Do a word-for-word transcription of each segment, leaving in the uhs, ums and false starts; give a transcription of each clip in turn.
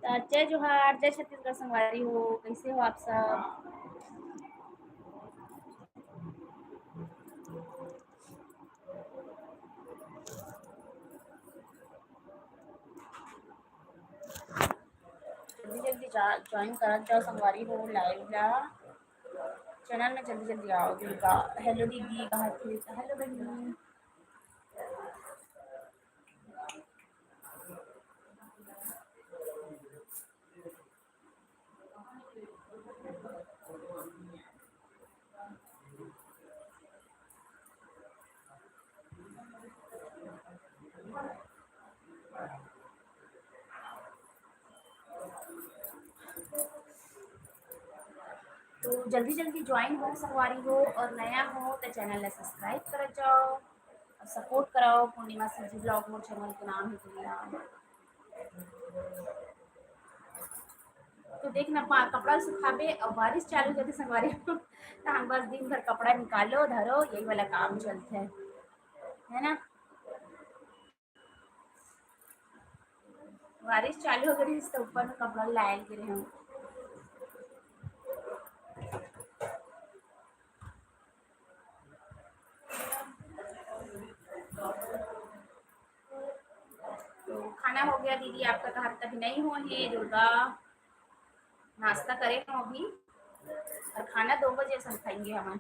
त जय जोहार, जय छत्तीसगढ़ संगवारी हो, कइसे हो आप सब? जल्दी जल्दी जा, join करत जाओ संगवारी हो live ला। Channel में जल्दी जल्दी आओ। दुर्गा, hello दीदी, कहाँ थे? Hello बहिनी। तो जल्दी जल्दी join हो संगवारी हो, और नया हो तो channel ला subscribe कर जाओ और support कराओ। पूर्णिमा CG vlog मोर channel के नाम है, तो देख ना, पा-, कपड़ा सुखाबे अउ बारिश चालू हो जाथे संगवारी हो। तहां बस दिन भर कपड़ा निकालो, धरो, यही वाला काम चलथे, है ना? बारिश चालू हो गई तो ऊपर में कपड़ा लायल गिरे हम। तो खाना हो गया दीदी, आपका कहा तक नहीं हुआ है दुर्गा, नाश्ता करे हम अभी और खाना दो बजे असन खाएंगे हमन।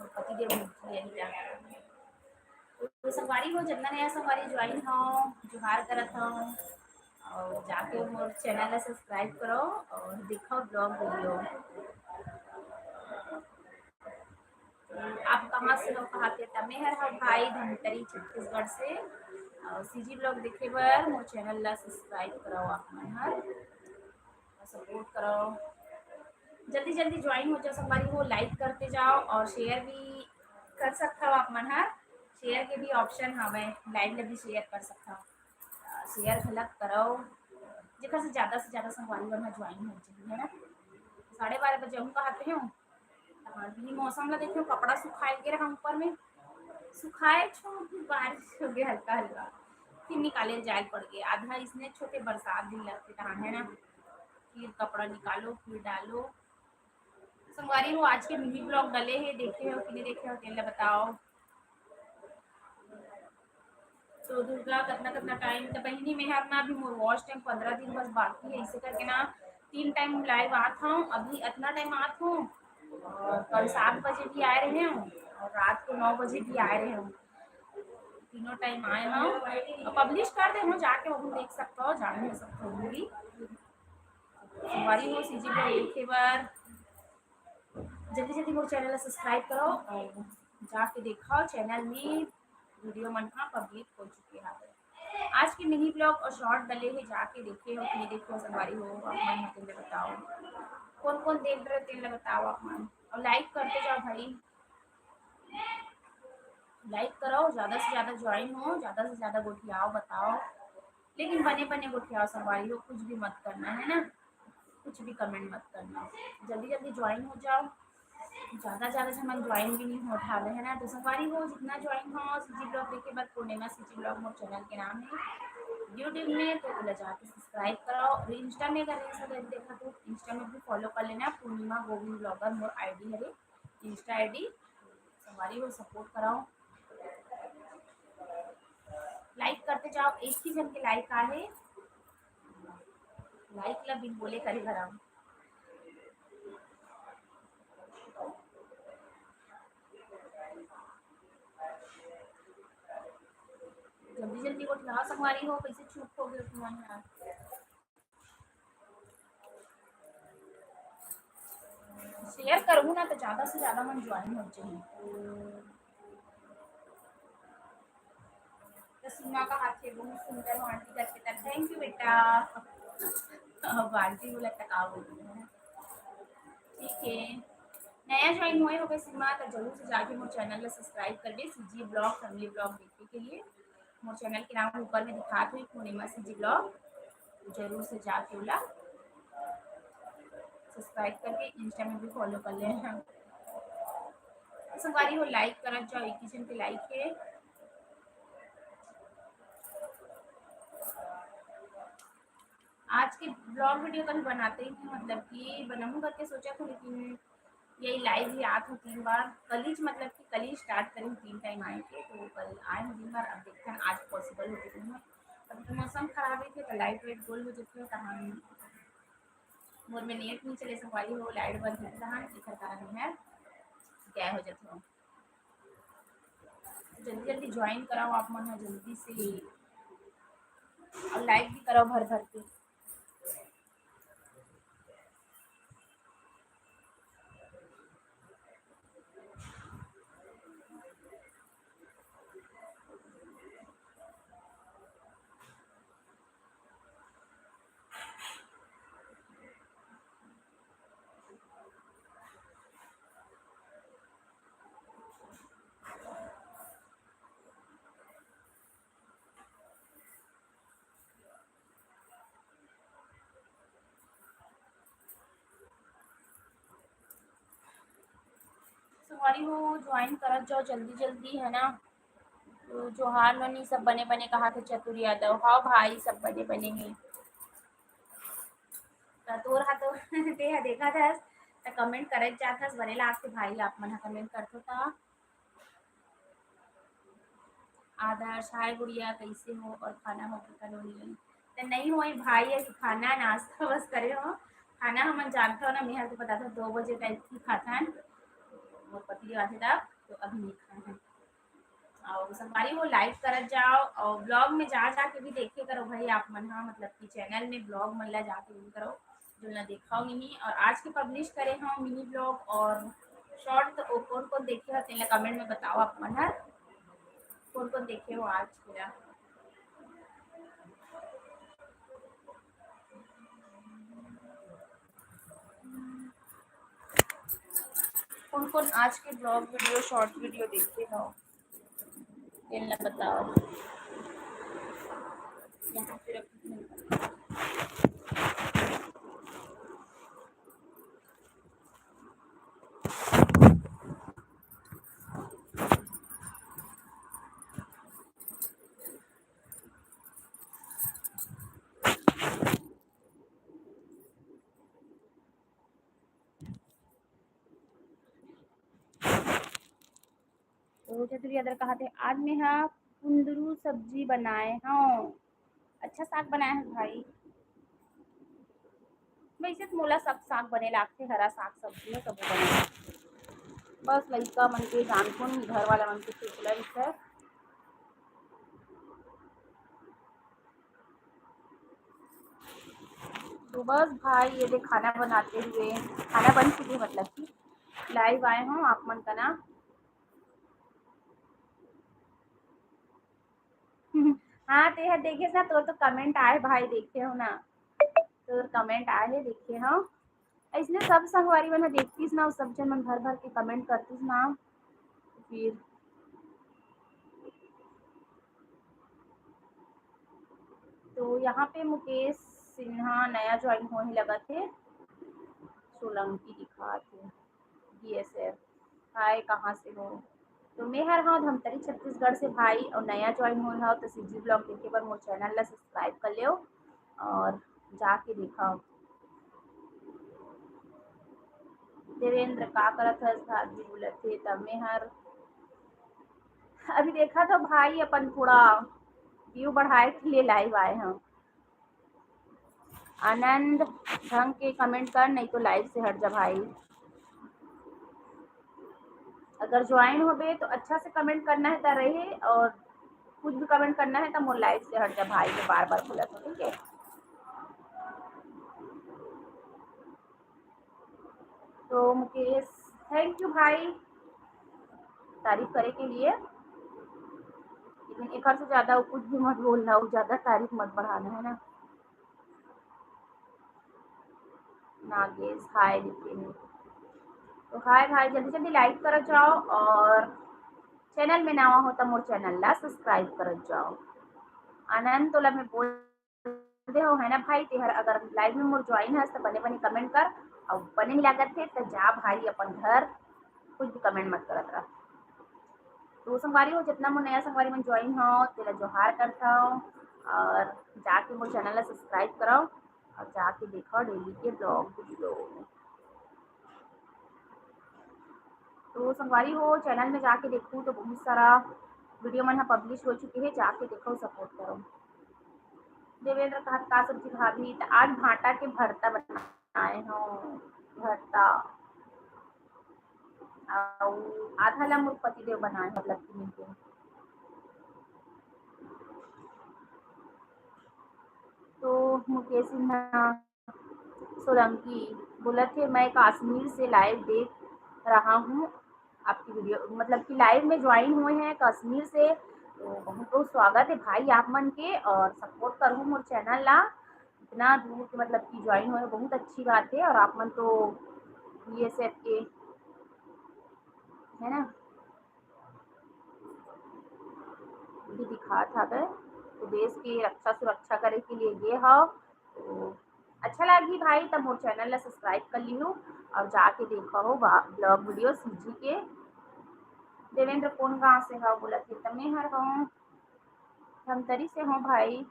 और पति देव भूख लिया ही जा। तो संगवारी हो, जितना नया संगवारी join हो, जोहार करत हो, अउ जाके मोर channel ला subscribe करो अउ देखो vlog video। आप कहाँ से हो, कहाँ के? त मेहर ह भाई धमतरी छत्तीसगढ़ से। अउ CG vlog देखे बर मोर channel ला subscribe कराओ आप मन ह, support कराओ। जल्दी जल्दी join हो जाओ संगवारी हो, like करते जाओ और share भी कर सकता हो आप मन ह। Share के भी option हवे, live ला भी share कर सकता हो। Share घलक करो, जेकर से ज्यादा से ज्यादा संगवारी मन ह join हो जाए, है ना। साढ़े बारह बजे हूँ कहा थे हूँ। हाँ, ये मौसम ला देखियो, कपड़ा सुखाए के रहा ऊपर में, सुखाए छो, फिर बारिश हो गया हल्का हल्का, फिर निकाले जाए पड़ गए। आधा इसने छोटे बरसात दिन लगते तहाँ, है ना, फिर कपड़ा निकालो, फिर डालो। संगवारी हो, आज के mini vlog डले हे, देखे हो कि नहीं देखे हो, तेला बताओ। तो दुर्गा, कतना कतना time त बहिनी, मेहर ना भी मोर watch time पंद्रह दिन बस बाकी है, इसे करके ना तीन time live आत हूँ। अभी इतना time आत हूँ और कल सात बजे भी आए रहे हूँ और रात को नौ बजे भी आए रहे हूँ, तीनों time आए हूँ। और publish कर दे हूँ, जाके वो देख सकते हो, जान भी सकते हो भी। संगवारी हो, CG vlog देखे बर जल्दी जल्दी मोर channel ला subscribe करो और जाके देखो channel में video मन ह public हो चुके हवे। आज के mini vlog और short डले हे, जाके देखे हो कि नहीं देखे हो संगवारी हो, आप मन ह तेला बताओ। कौन कौन देख रहे हो तेला बताओ आप मन, और like करते जाओ भाई, like करो, ज्यादा से ज्यादा join हो, ज्यादा से ज्यादा गोठियाओ, बताओ, लेकिन बने बने गोठियाओ संगवारी हो, कुछ भी मत करना है ना, कुछ भी comment मत करना। जल्दी जल्दी join हो जाओ, ज्यादा ज्यादा झन मन join भी नहीं हो उठावे है ना। तो संगवारी हो, जितना join हो CG vlog देखे बर, पूर्णिमा CG vlog मोर channel के नाम है YouTube में, तो ओला जाके subscribe कराओ। और Insta में अगर reels वगैरह देखा तो Insta में भी follow कर लेना, पूर्णिमा गोविंद vlogger मोर ID हरे, Insta ID। संगवारी हो, support कराओ, like करते जाओ। एक ही झन के like आए हे, like ला बिन बोले करे भराओ। जल्दी जल्दी गोठियाओ संगवारी हो, कैसे चुप हो गए तुमन यार। Share करहू ना तो ज्यादा से ज्यादा मन join हो जाही। तो सीमा का हाथ है बहुत सुंदर aunty करके था। Thank you बेटा। अब aunty बोला तो का बोलूं मैं? ठीक है, नया join हुए होगे सीमा तो जरूर से जाके मोर channel ला subscribe कर दे, CG vlog family vlog देखने के लिए। मोर channel के नाम ऊपर में दिखात हुई पूर्णिमा CG vlog, जरूर से जाके ओला subscribe करके Insta में भी follow कर ले। संगवारी हो, like करत जाओ, एक ही झन के like है। आज के vlog video कभी बनाते ही नहीं, मतलब कि बनाऊँ करके सोचा था, लेकिन यही live ही आत हूँ तीन बार। कल ही, मतलब कि कल ही start करी हूँ, तीन time आए थे, तो कल आए हूँ तीन बार। अब देखते हैं आज possible होते कि नहीं। अभी तो मौसम खराब है थे, तो light वाइट गोल हो जाती है, तो हम मोर में net नहीं चले, संगवारी हो, light बंद होता है, इधर कारण है क्या हो जाता है। जल्दी जल्दी join कराओ आप मन ह, जल्दी से, और like भी कराओ भर भर के। संगवारी हो, join करत जाओ जल्दी जल्दी, है ना। तो जोहार नोनी, सब बने बने कहा थे चतुर यादव। हाँ भाई, सब बने बने हैं। त तोर हा तो ते हा देखा था, त comment करत जात हस, बने लागथे भाई, आप मन हा comment करथो त। आदर्श, हाय गुड़िया, कैसे हो? और खाना हो गया कॉलोनी? त नहीं होए भाई, अभी खाना नाश्ता बस करे हो। खाना हमन जानथो ना, मेहर तो पता था दो बजे टाइप की खाथन। मोर पति आथे तब, तो अभी नहीं खाए हैं। अउ संगवारी हो, लाइक करत जाओ अउ ब्लॉग में जा जा के भी देखे करो भाई आप मन हा, मतलब कि चैनल में ब्लॉग मन ला जाके भी करो, जो ना देखा नहीं। और आज के पब्लिश करे हम मिनी ब्लॉग और शॉर्ट, तो कौन कौन देखे हो तेला कमेंट में बताओ आप मन हा, कौन कौन देखे हो आज के ला। कौन कौन आज के ब्लॉग वीडियो, शॉर्ट वीडियो देखे हो, तेला बताओ। यहाँ पे रख तो चतुरी अदर कहा थे, आज मैं हा कुंदरू सब्जी बनाए हूँ। अच्छा साग बनाए है भाई। वैसे तो मोला सब साग बने लागथे, हरा साग सब्जी में सब बने लागथे। बस लइका मन के जानथन, घर वाला मन के चुटला रिथे। तो बस भाई, ये दे खाना बनाते हुए, खाना बन चुके, मतलब कि लाइव आए हूँ आप मन का ना। हाँ, ते ह देखे ना, तोर तो कमेंट आए भाई, देखे हो ना, तोर कमेंट आए हे, देखे हो। ऐसने सब संगवारी मन ह देखतीस ना, सब जन मन भर भर के कमेंट करतीस ना, फिर तो यहाँ पे मुकेश सिन्हा नया ज्वाइन होए हे लगत हे, सोलंकी दिखात हे। बीएसएफ। हाय, कहाँ से हो? तो मैं हर हाँ धमतरी छत्तीसगढ़ से भाई, और नया ज्वाइन होए हो तो सीजी ब्लॉग देखे बर मोर चैनल ला सब्सक्राइब कर लेओ और जाके देखा। देवेंद्र का करत हस भाभी बोलत हे, त मैं हर अभी देखा था भाई, अपन थोड़ा व्यू बढ़ाए के लिए लाइव आए हैं। आनंद, ढंग के कमेंट कर, नहीं तो लाइव से हट जा भाई। अगर ज्वाइन होबे तो अच्छा से कमेंट करना है त रहे, और कुछ भी कमेंट करना है तो मोर लाइव से हट जा भाई, मैं बार बार बोला था, ठीक है। तो मुकेश, थैंक यू भाई तारीफ करे के लिए, लेकिन एक से ज्यादा कुछ भी मत बोलना, वो ज्यादा तारीफ मत बढ़ाना, है ना। नागेश हाय लिखे हैं। तो हाय भाई, जल्दी जल्दी लाइक कर जाओ, और चैनल में नवा हो तो मोर चैनल ला सब्सक्राइब कर जाओ। आनंद, तोला मैं बोल दे हो, है ना भाई, तेहर अगर लाइव में मोर ज्वाइन हस त बने बने कमेंट कर, और बने नहीं लागत थे तो जा भाई अपन घर, कुछ भी कमेंट मत करत रह। तो संगवारी हो, जितना मोर नया संगवारी मन ज्वाइन हो, तेला जोहार करता हूँ, और जाके मोर चैनल ला सब्सक्राइब कराओ और जाके देखो डेली के ब्लॉग वीडियो। तो संगवारी हो, चैनल में जाके देखूँ तो बहुत सारा वीडियो मन ह पब्लिश हो चुके हैं, जाके देखो, सपोर्ट करो। देवेंद्र कहत का सब्जी भाभी, त आज भांटा के भरता बनाए हो, भरता। अउ आधा ला मोर पतिदेव बनाए, मतलब कि मिलके। तो मुकेश सिन्हा सोलंकी बोलत हे, मैं कश्मीर से लाइव देख रहा हूँ आपकी वीडियो, मतलब कि लाइव में ज्वाइन हुए हैं कश्मीर से। तो बहुत बहुत स्वागत है भाई आप मन के, और सपोर्ट करूँ मोर चैनल ला। इतना दूर के मतलब कि ज्वाइन हुए, बहुत अच्छी बात है। और आप मन तो बीएसएफ के, है ना, भी दिखात हवे, तो देश की रक्षा सुरक्षा करे के लिए गे हव। तो अच्छा लगी भाई, त मोर चैनल ला सब्सक्राइब कर लिहू और जाके देखा हो ब्लॉग वीडियो सीजी के। देवेंद्र कौन गांव से हव बोलत हे, त मैं हर हूँ धमतरी से हूँ भाई।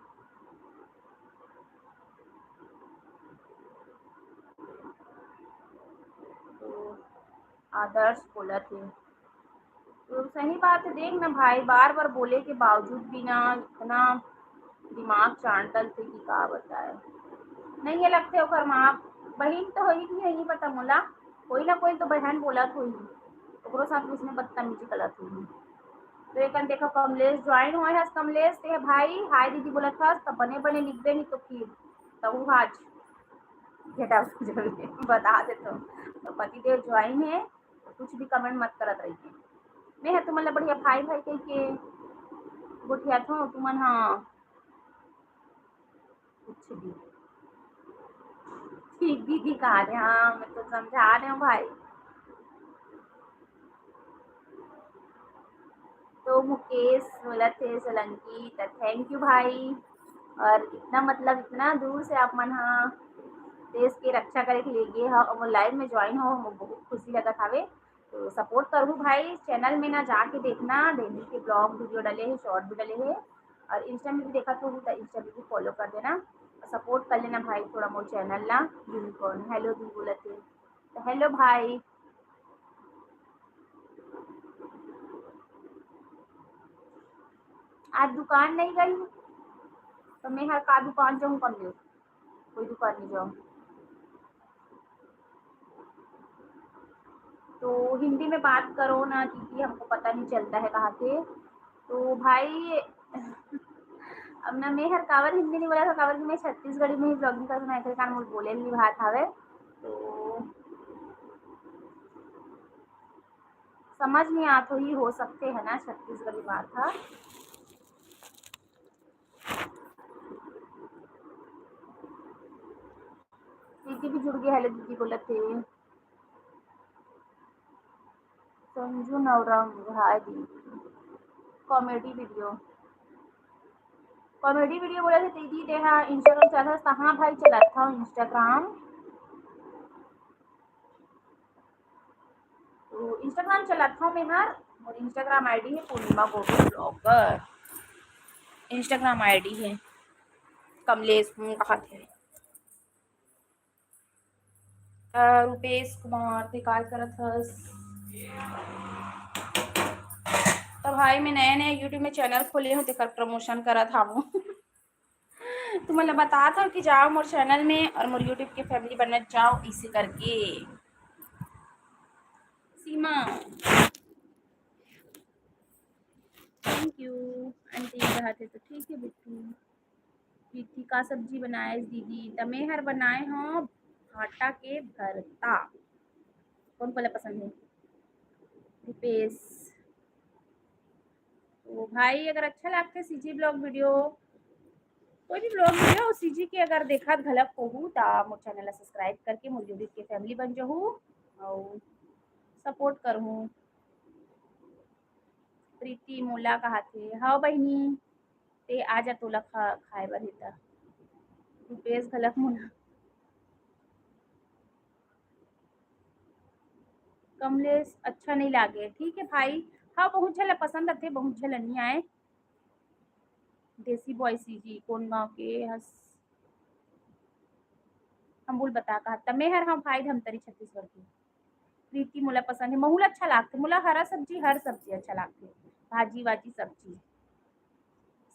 तो आदर्श बोलत हे। तो सही बात है, देख ना भाई, बार बार बोले के बावजूद भी ना इतना दिमाग चाट डलथे कि का बताए। नहीं है लगथे ओकर माँ बहिन तो होही कि नहीं पता मोला, कोई ना कोई तो बहन बोलत होही, ओकरो साथ उसने बदतमीजी गलत होही। तो एकन देखो, कमलेश ज्वाइन होए हस। कमलेश, ते भाई हाय दीदी बोलत हस, त बने बने लिखबे नहीं तो फिर तहू आज घेटा हो जाबे। बता दे तो, तो पतिदेव ज्वाइन है, तो कुछ भी कमेंट मत करत रहिए। मैं ह तुमन ला बढ़िया भाई भाई कह के गोठियाथों, तुमन ह कुछ भी। ठीक दीदी कहा रहे, हाँ, मैं तो समझा रहे हूँ भाई। तो मुकेश बोलत हे सोलंकी, त थैंक यू भाई। और इतना, मतलब, इतना दूर से आप मन हा देश के रक्षा करे के लिए गे हो, और लाइव में ज्वाइन हो, हमको बहुत खुशी लगत हवे। तो सपोर्ट करहू भाई, चैनल में ना जाके देखना, डेली के ब्लॉग वीडियो डले हे, शॉर्ट भी डले हे, और इंस्टा में भी देखत होहू त इंस्टा में भी फॉलो कर देना, सपोर्ट कर लेना भाई थोड़ा मोर चैनल ला। यूनिकॉर्न हेलो दी बोलत हे, तो हेलो भाई। आज दुकान नहीं गई, तो मैं हर का दुकान जाऊँ कर ले, कोई दुकान नहीं जाऊँ। तो हिंदी में बात करो ना दीदी, हमको पता नहीं चलता है कहाँ से। तो भाई, अब ना मैं हर काबर हिंदी नहीं बोला था, काबर कि मैं छत्तीसगढ़ी में ही ब्लॉगिंग करना है, कारण मुझे बोले नहीं भात हवे, तो समझ नहीं आत होही, हो सकते है ना छत्तीसगढ़ी बात हा। दीदी भी जुड़ गई, हेलो दीदी बोलत हे। संजू नवरंग, हाय दीदी। कॉमेडी वीडियो, कॉमेडी वीडियो बोलत हे दीदी, ते हा इंस्टाग्राम चलाथस? हाँ भाई, चलात हूँ इंस्टाग्राम। तो इंस्टाग्राम चलात हूँ मैं हर, और इंस्टाग्राम आईडी है पूर्णिमा गोगोई ब्लॉगर, इंस्टाग्राम आईडी है। कमलेश हूँ कहा थे। अ, रुपेश कुमार, ते काय करत हस? तो भाई, मैं नया नया यूट्यूब में चैनल खोले हूँ, तेकर प्रमोशन करत हूँ। तुमन ला बतात हूँ कि जाओ मोर चैनल में और मोर यूट्यूब के फैमिली बनत जाओ, इसे करके। सीमा, थैंक यू आंटी, कहा थे तो ठीक है बिट्टू। प्रीति, का सब्जी बनाए दीदी? त मैं हर बनाए हूँ भाटा के भरता। कौन कोला पसंद है? रुपेश। तो भाई, अगर अच्छा लगते सीजी ब्लॉग वीडियो, कोई भी ब्लॉग वीडियो सीजी के अगर देखत घलक होहू, त मोर चैनल ला सब्सक्राइब करके मोर यूट्यूब के फैमिली बन जहू और सपोर्ट करहू। प्रीति मोला कहा थे, हाँ बहिनी, ते आ जा, तोला खा-, खाए बर हे त। रुपेश घलक मोला। कमलेश, अच्छा नहीं लागे। ठीक है भाई, हाँ, बहुत झन ला पसंद आथे, बहुत झन ला नहीं आए। देसी बॉय सीजी, कौन गांव के हस? हम बोल बता कहा, त मैं हर हाँ भाई धमतरी छत्तीसगढ़ के। प्रीति मोला पसंद है, महू ला अच्छा लागथे, मोला हरा सब्जी, हर सब्जी अच्छा लागथे, भाजी वाजी सब्जी।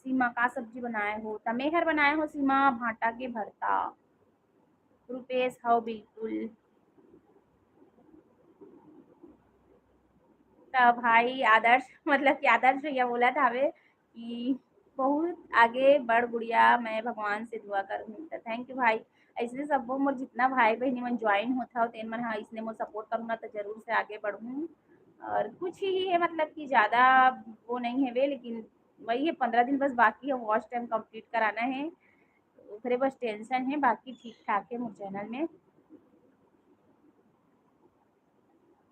सीमा, का सब्जी बनाए हो? त मैं हर बनाए हो सीमा, भाटा के भरता। रुपेश, हव बिल्कुल। त भाई आदर्श, मतलब कि आदर्श भैया बोलत हवे कि बहुत आगे बढ़ गुड़िया, मैं भगवान से दुआ करूँ। त थैंक यू भाई, ऐसने सबो मोर जितना भाई बहिनी मन ज्वाइन होत हव, तेन मन हा ऐसने मोर सपोर्ट करूँगा, त जरूर से आगे बढ़ूँ। और कुछ ही है, मतलब कि ज़्यादा वो नहीं है वे, लेकिन वही है, पंद्रह दिन बस बाकी है, वॉच टाइम कंप्लीट कराना है, ओकरे बस टेंशन है, बाकी ठीक ठाक है मोर चैनल में।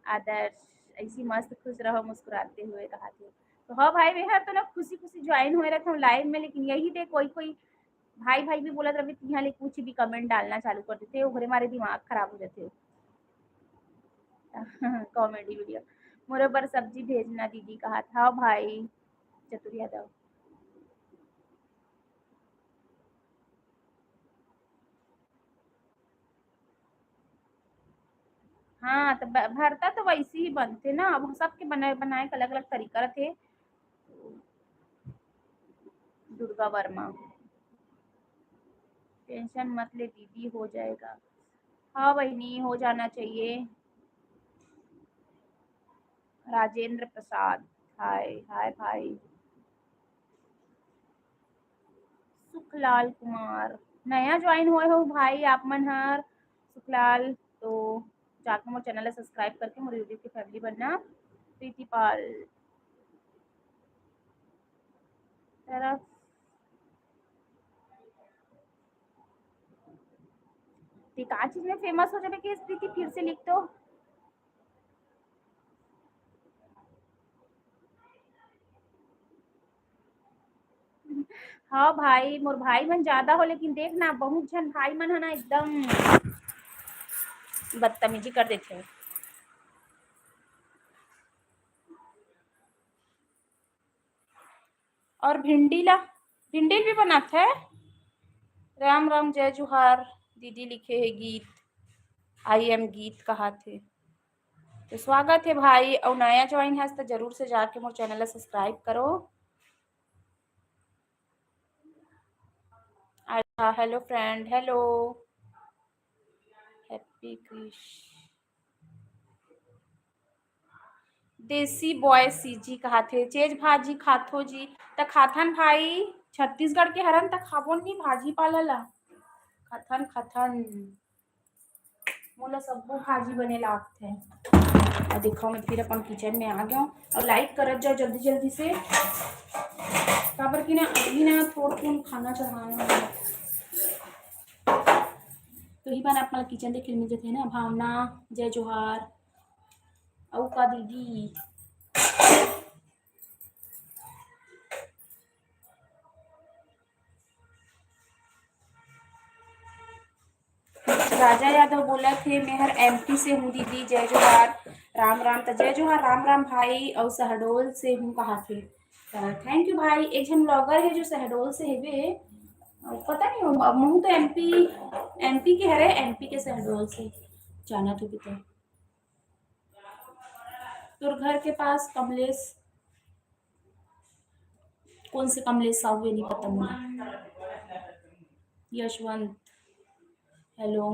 आदर्श, ऐसी मस्त खुश रहो मुस्कुराते हुए कहा थे। तो हाँ भाई, मैं हर तो ना खुशी खुशी ज्वाइन हुए रहता हूँ लाइव में, लेकिन यही दे कोई कोई भाई भाई भी बोलत रहे, तिहाँ ले कुछ भी कमेंट डालना चालू कर देते, ओकरे मारे दिमाग खराब हो जाते। कॉमेडी वीडियो, मोरो बर सब्जी भेजना दीदी कहा था भाई चतुर यादव। हाँ, त ब-, भरता तो वैसे ही बनथे ना, अब सबके बनाए, बनाए के अलग-अलग तरीका रथे। दुर्गा वर्मा, टेंशन मत ले दीदी, हो जाएगा। हाँ बहिनी, हो जाना चाहिए। राजेंद्र प्रसाद, हाय, हाय भाई। सुखलाल कुमार, नया join होए हो भाई आप मन हर। सुखलाल, तो जाके मोर channel ला subscribe करके मोर YouTube के family बनना। प्रीति पाल, तरफ ते का चीज में famous हो जाबे के प्रीति, फिर से लिख तो। हाँ भाई, मोर भाई मन ज्यादा हो, लेकिन देख ना, बहुत झन भाई मन है ना, एकदम बदतमीजी कर देथे। और भिंडी ला, भिंडी भी बनात है। राम राम, जय जोहार। दीदी लिखे हे गीत, आई एम गीत कहात हे। तो स्वागत है भाई, और नया join है तो जरूर से जाके मोर channel ला subscribe करो। अच्छा, hello friend, hello, happy Krish। देसी boy C G कहाथे, चेज भाजी खाथो जी। त खाथन भाई, छत्तीसगढ़ के हरन त खाबो नी भाजी पाला ला। खाथन, खाथन। मोला सब्बो भाजी बने लागथे। अउ देखो, मैं फिर अपन kitchen में आ गया हूँ। और like करत जाओ जल्दी जल्दी से, काबर कि ना अभी ना थोड़ा कौन खाना चढ़ाना है। तो ही बार आप मन ला kitchen देखे मिल जाथे ना। भावना, जय जोहार। अउ का दीदी? राजा यादव बोलत हे, "मैं हर M P से हूँ दीदी, जय जोहार।" राम राम, त जय जोहार, राम राम भाई, अउ शहडोल से हूँ कहाथे। त thank you भाई, एक झन blogger हे जो शहडोल से हेबे, अउ पता नहीं, अब महू तो M P, M P के हरे, M P के शहडोल से जानत होबे तो। तोर घर के पास कमलेश, कौन से कमलेश साहू है, नहीं पता मुझे। यशवंत, hello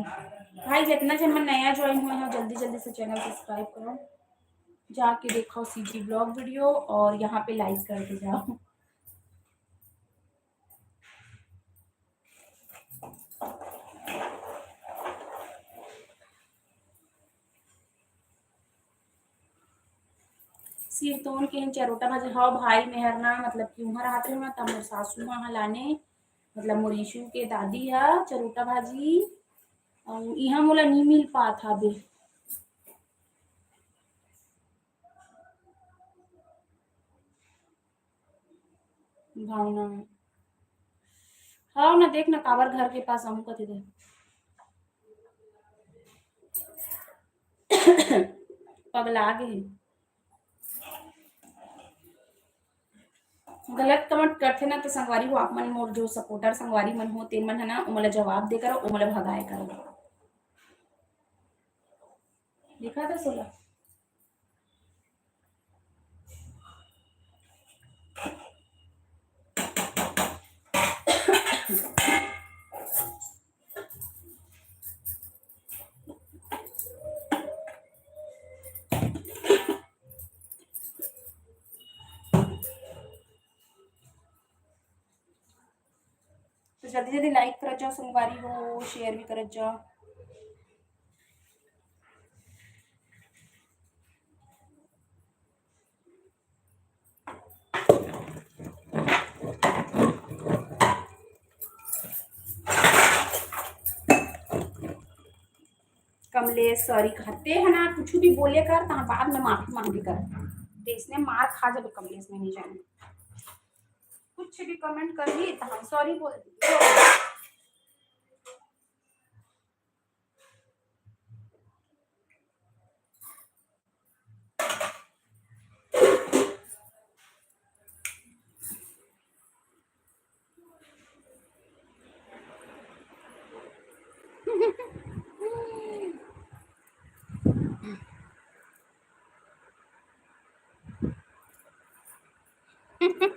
भाई, जितना जन मन नया join हुए हैं, जल्दी जल्दी से channel subscribe करो, जाके देखो C G vlog video और यहाँ पे like करके जाओ। सिरतोन के चरोटा भाजी। हाँ भाई, मेहर ना, मतलब कि उहाँ राहत रहे ना, त मोर सासू माँ ह लाने, मतलब मोर यीशु के दादी ह चरोटा भाजी, अउ इहाँ मोला नी मिल पात हवे। भावना, हाँ ना, देख ना, काबर घर के पास आऊँ कथे दे। पगला गे। गलत comment करथे ना, तो संगवारी हो, आप मन मोर जो supporter संगवारी मन हो, तेन मन है ना, ओमला जवाब दे करो, ओमला भगाए करो। देखा था सोला। तो जल्दी जल्दी like करत जाओ संगवारी हो, share भी करत जाओ। कमलेश sorry कहते हैं ना, कुछ भी बोले कर, तहाँ बाद में माफी मांगे कर। देश ने मार खा जब कमलेश में नहीं जाने, कुछ भी comment कर ली, तहाँ sorry बोल दी।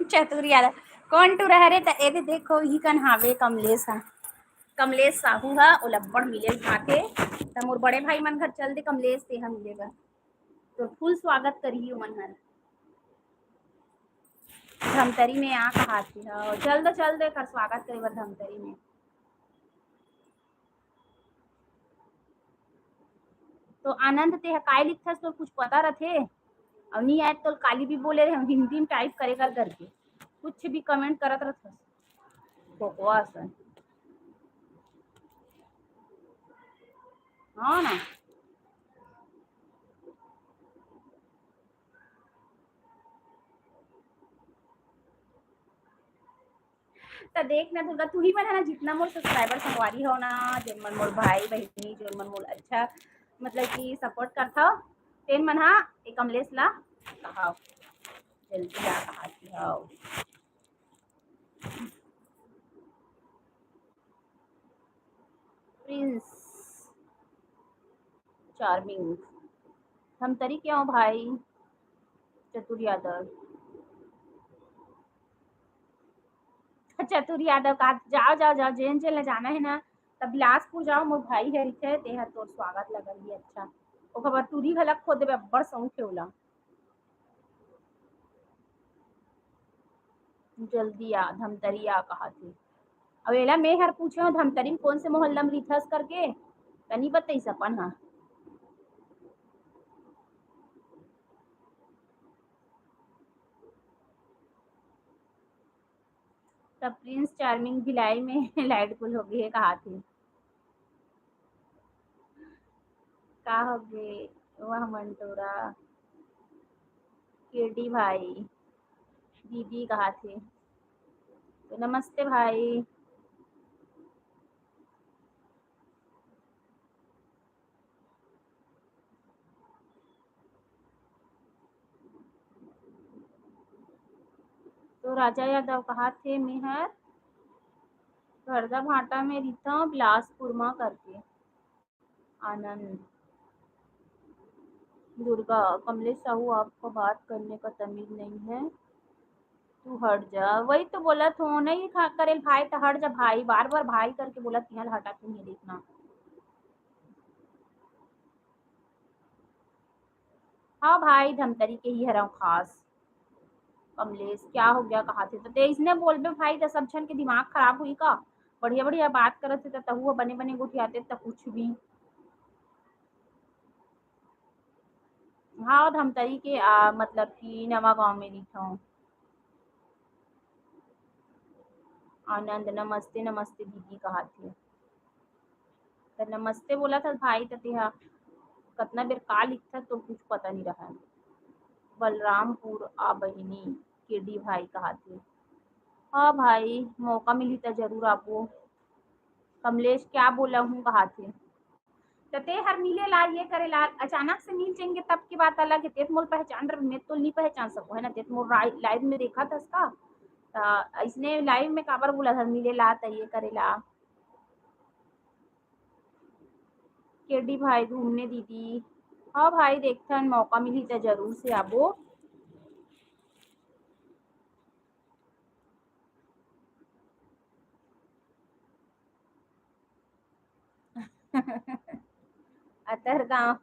चतुरिया ला कौन टूरा हरे? त एदे देखो, इही कन हावे कमलेश हा, कमलेश साहू हा, ओ लब्बड़ मिले भाथे। त मोर बड़े भाई मन घर चल दे कमलेश, तेहा मिले बर, तो full स्वागत करिही ओमन हर। धमतरी में आ कहाथे, हाँ, चल दे, चल दे, कर स्वागत करे बर धमतरी में। तो आनंद, ते ह काय लिखथस, तोर कुछ पता रथे? अउ नी आए तो काली भी बोले रहे, हिंदी में टाइप करे कर करके, कुछ भी कमेंट करत रथस। खोखवा असन। हाँ ना। त देख ना दुर्गा, तुही मन ह ना, जितना मोर सब्सक्राइबर संगवारी हो ना, जेन मन मोर भाई बहिनी, जेन मन मोर अच्छा मतलब कि सपोर्ट करथव, तेन मन ह ए कमलेश ला कहाव, जल्दी आ कहात हव। प्रिंस चार्मिंग, धमतरी के हो भाई चतुर यादव। चतुर यादव का जाओ, जाओ, जाओ, जेन जेन ला जाना हे ना, त बिलासपुर जाओ, मोर भाई ह रहिथे, तेहा तोर स्वागत ला करही। अच्छा, ओकर बर टूरी घलक खो देबे, अब्बड़ शौक हे ओला। जल्दी आ, धमतरी आ कहाथे। अब एला मैं हर पूछे हूँ, धमतरी में कौन से मोहल्ला में रिथस करके, त नी बतईस अपन हा। त प्रिंस चार्मिंग भिलाई में लाइट गुल हो गई है कहाथे। का हो गे? वाह मंटोरा, केडी भाई, दीदी कहाथे। तो नमस्ते भाई। तो राजा यादव कहाथे, मेहर घरदा भाटा में रिथव, बिलासपुर मा करके। आनंद। दुर्गा, कमलेश साहू, आपको बात करने का तमीज नहीं है, तू हट जा। वही तो बोलत हूँ, नहीं खा करेल भाई तो हट जा भाई, बार बार भाई करके बोलत, तिहा ला हटा के नहीं देखना। हाँ भाई, धमतरी के ही हरव खास। कमलेश, क्या हो गया, कहाथे? त ते इसने बोलबे भाई, त सब झन के दिमाग खराब हुई का? बढ़िया बढ़िया बात करत हे, त तहू ह बने बने गोठियाते, त कुछ भी। हाँ, धमतरी के, आ, मतलब कि नवा गांव में रिथव। आनंद, नमस्ते, नमस्ते दीदी, कहाथे। त नमस्ते बोलत हस भाई, त तेहा कतना बेर का लिखथस, तो कुछ पता नहीं रहय। बलरामपुर आ बहिनी, केडी भाई कहाथे। हाँ भाई, मौका मिलही त जरूर आबो। कमलेश, क्या बोला हूँ, कहाथे। त ते हर मिले ला, ये करे ला, अचानक से मिल जाएंगे तब की बात अलग है। ते तो मोर पहचान रहे, मैं तो नहीं पहचान सको है ना, ते तो मोर लाइ-, लाइव में देखा था उसका। त इसने लाइव में काबर बोला था मिले ला, त ये करे ला। केडी भाई घूमने दीदी। हाँ भाई, देखथन, मौका मिली त जरूर से आबो। अतरगांव।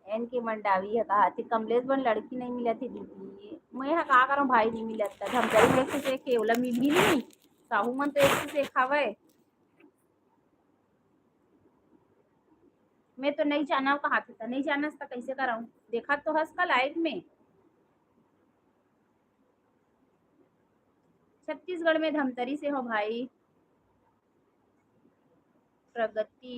एन के मंडावी ह कहाथे, कमलेश बर लड़की नहीं मिलत हे दीदी। मैं ह का करंव भाई, नहीं मिलत त धमतरी में एक से एक हे, ओला मिलही नहीं। साहू मन तो एक से एक हवय। मैं तो नहीं जानव कहाथे, त नहीं जानस त कैसे करंव? देखत तो हस का लाइव में। छत्तीसगढ़ में धमतरी से हो भाई। प्रगति।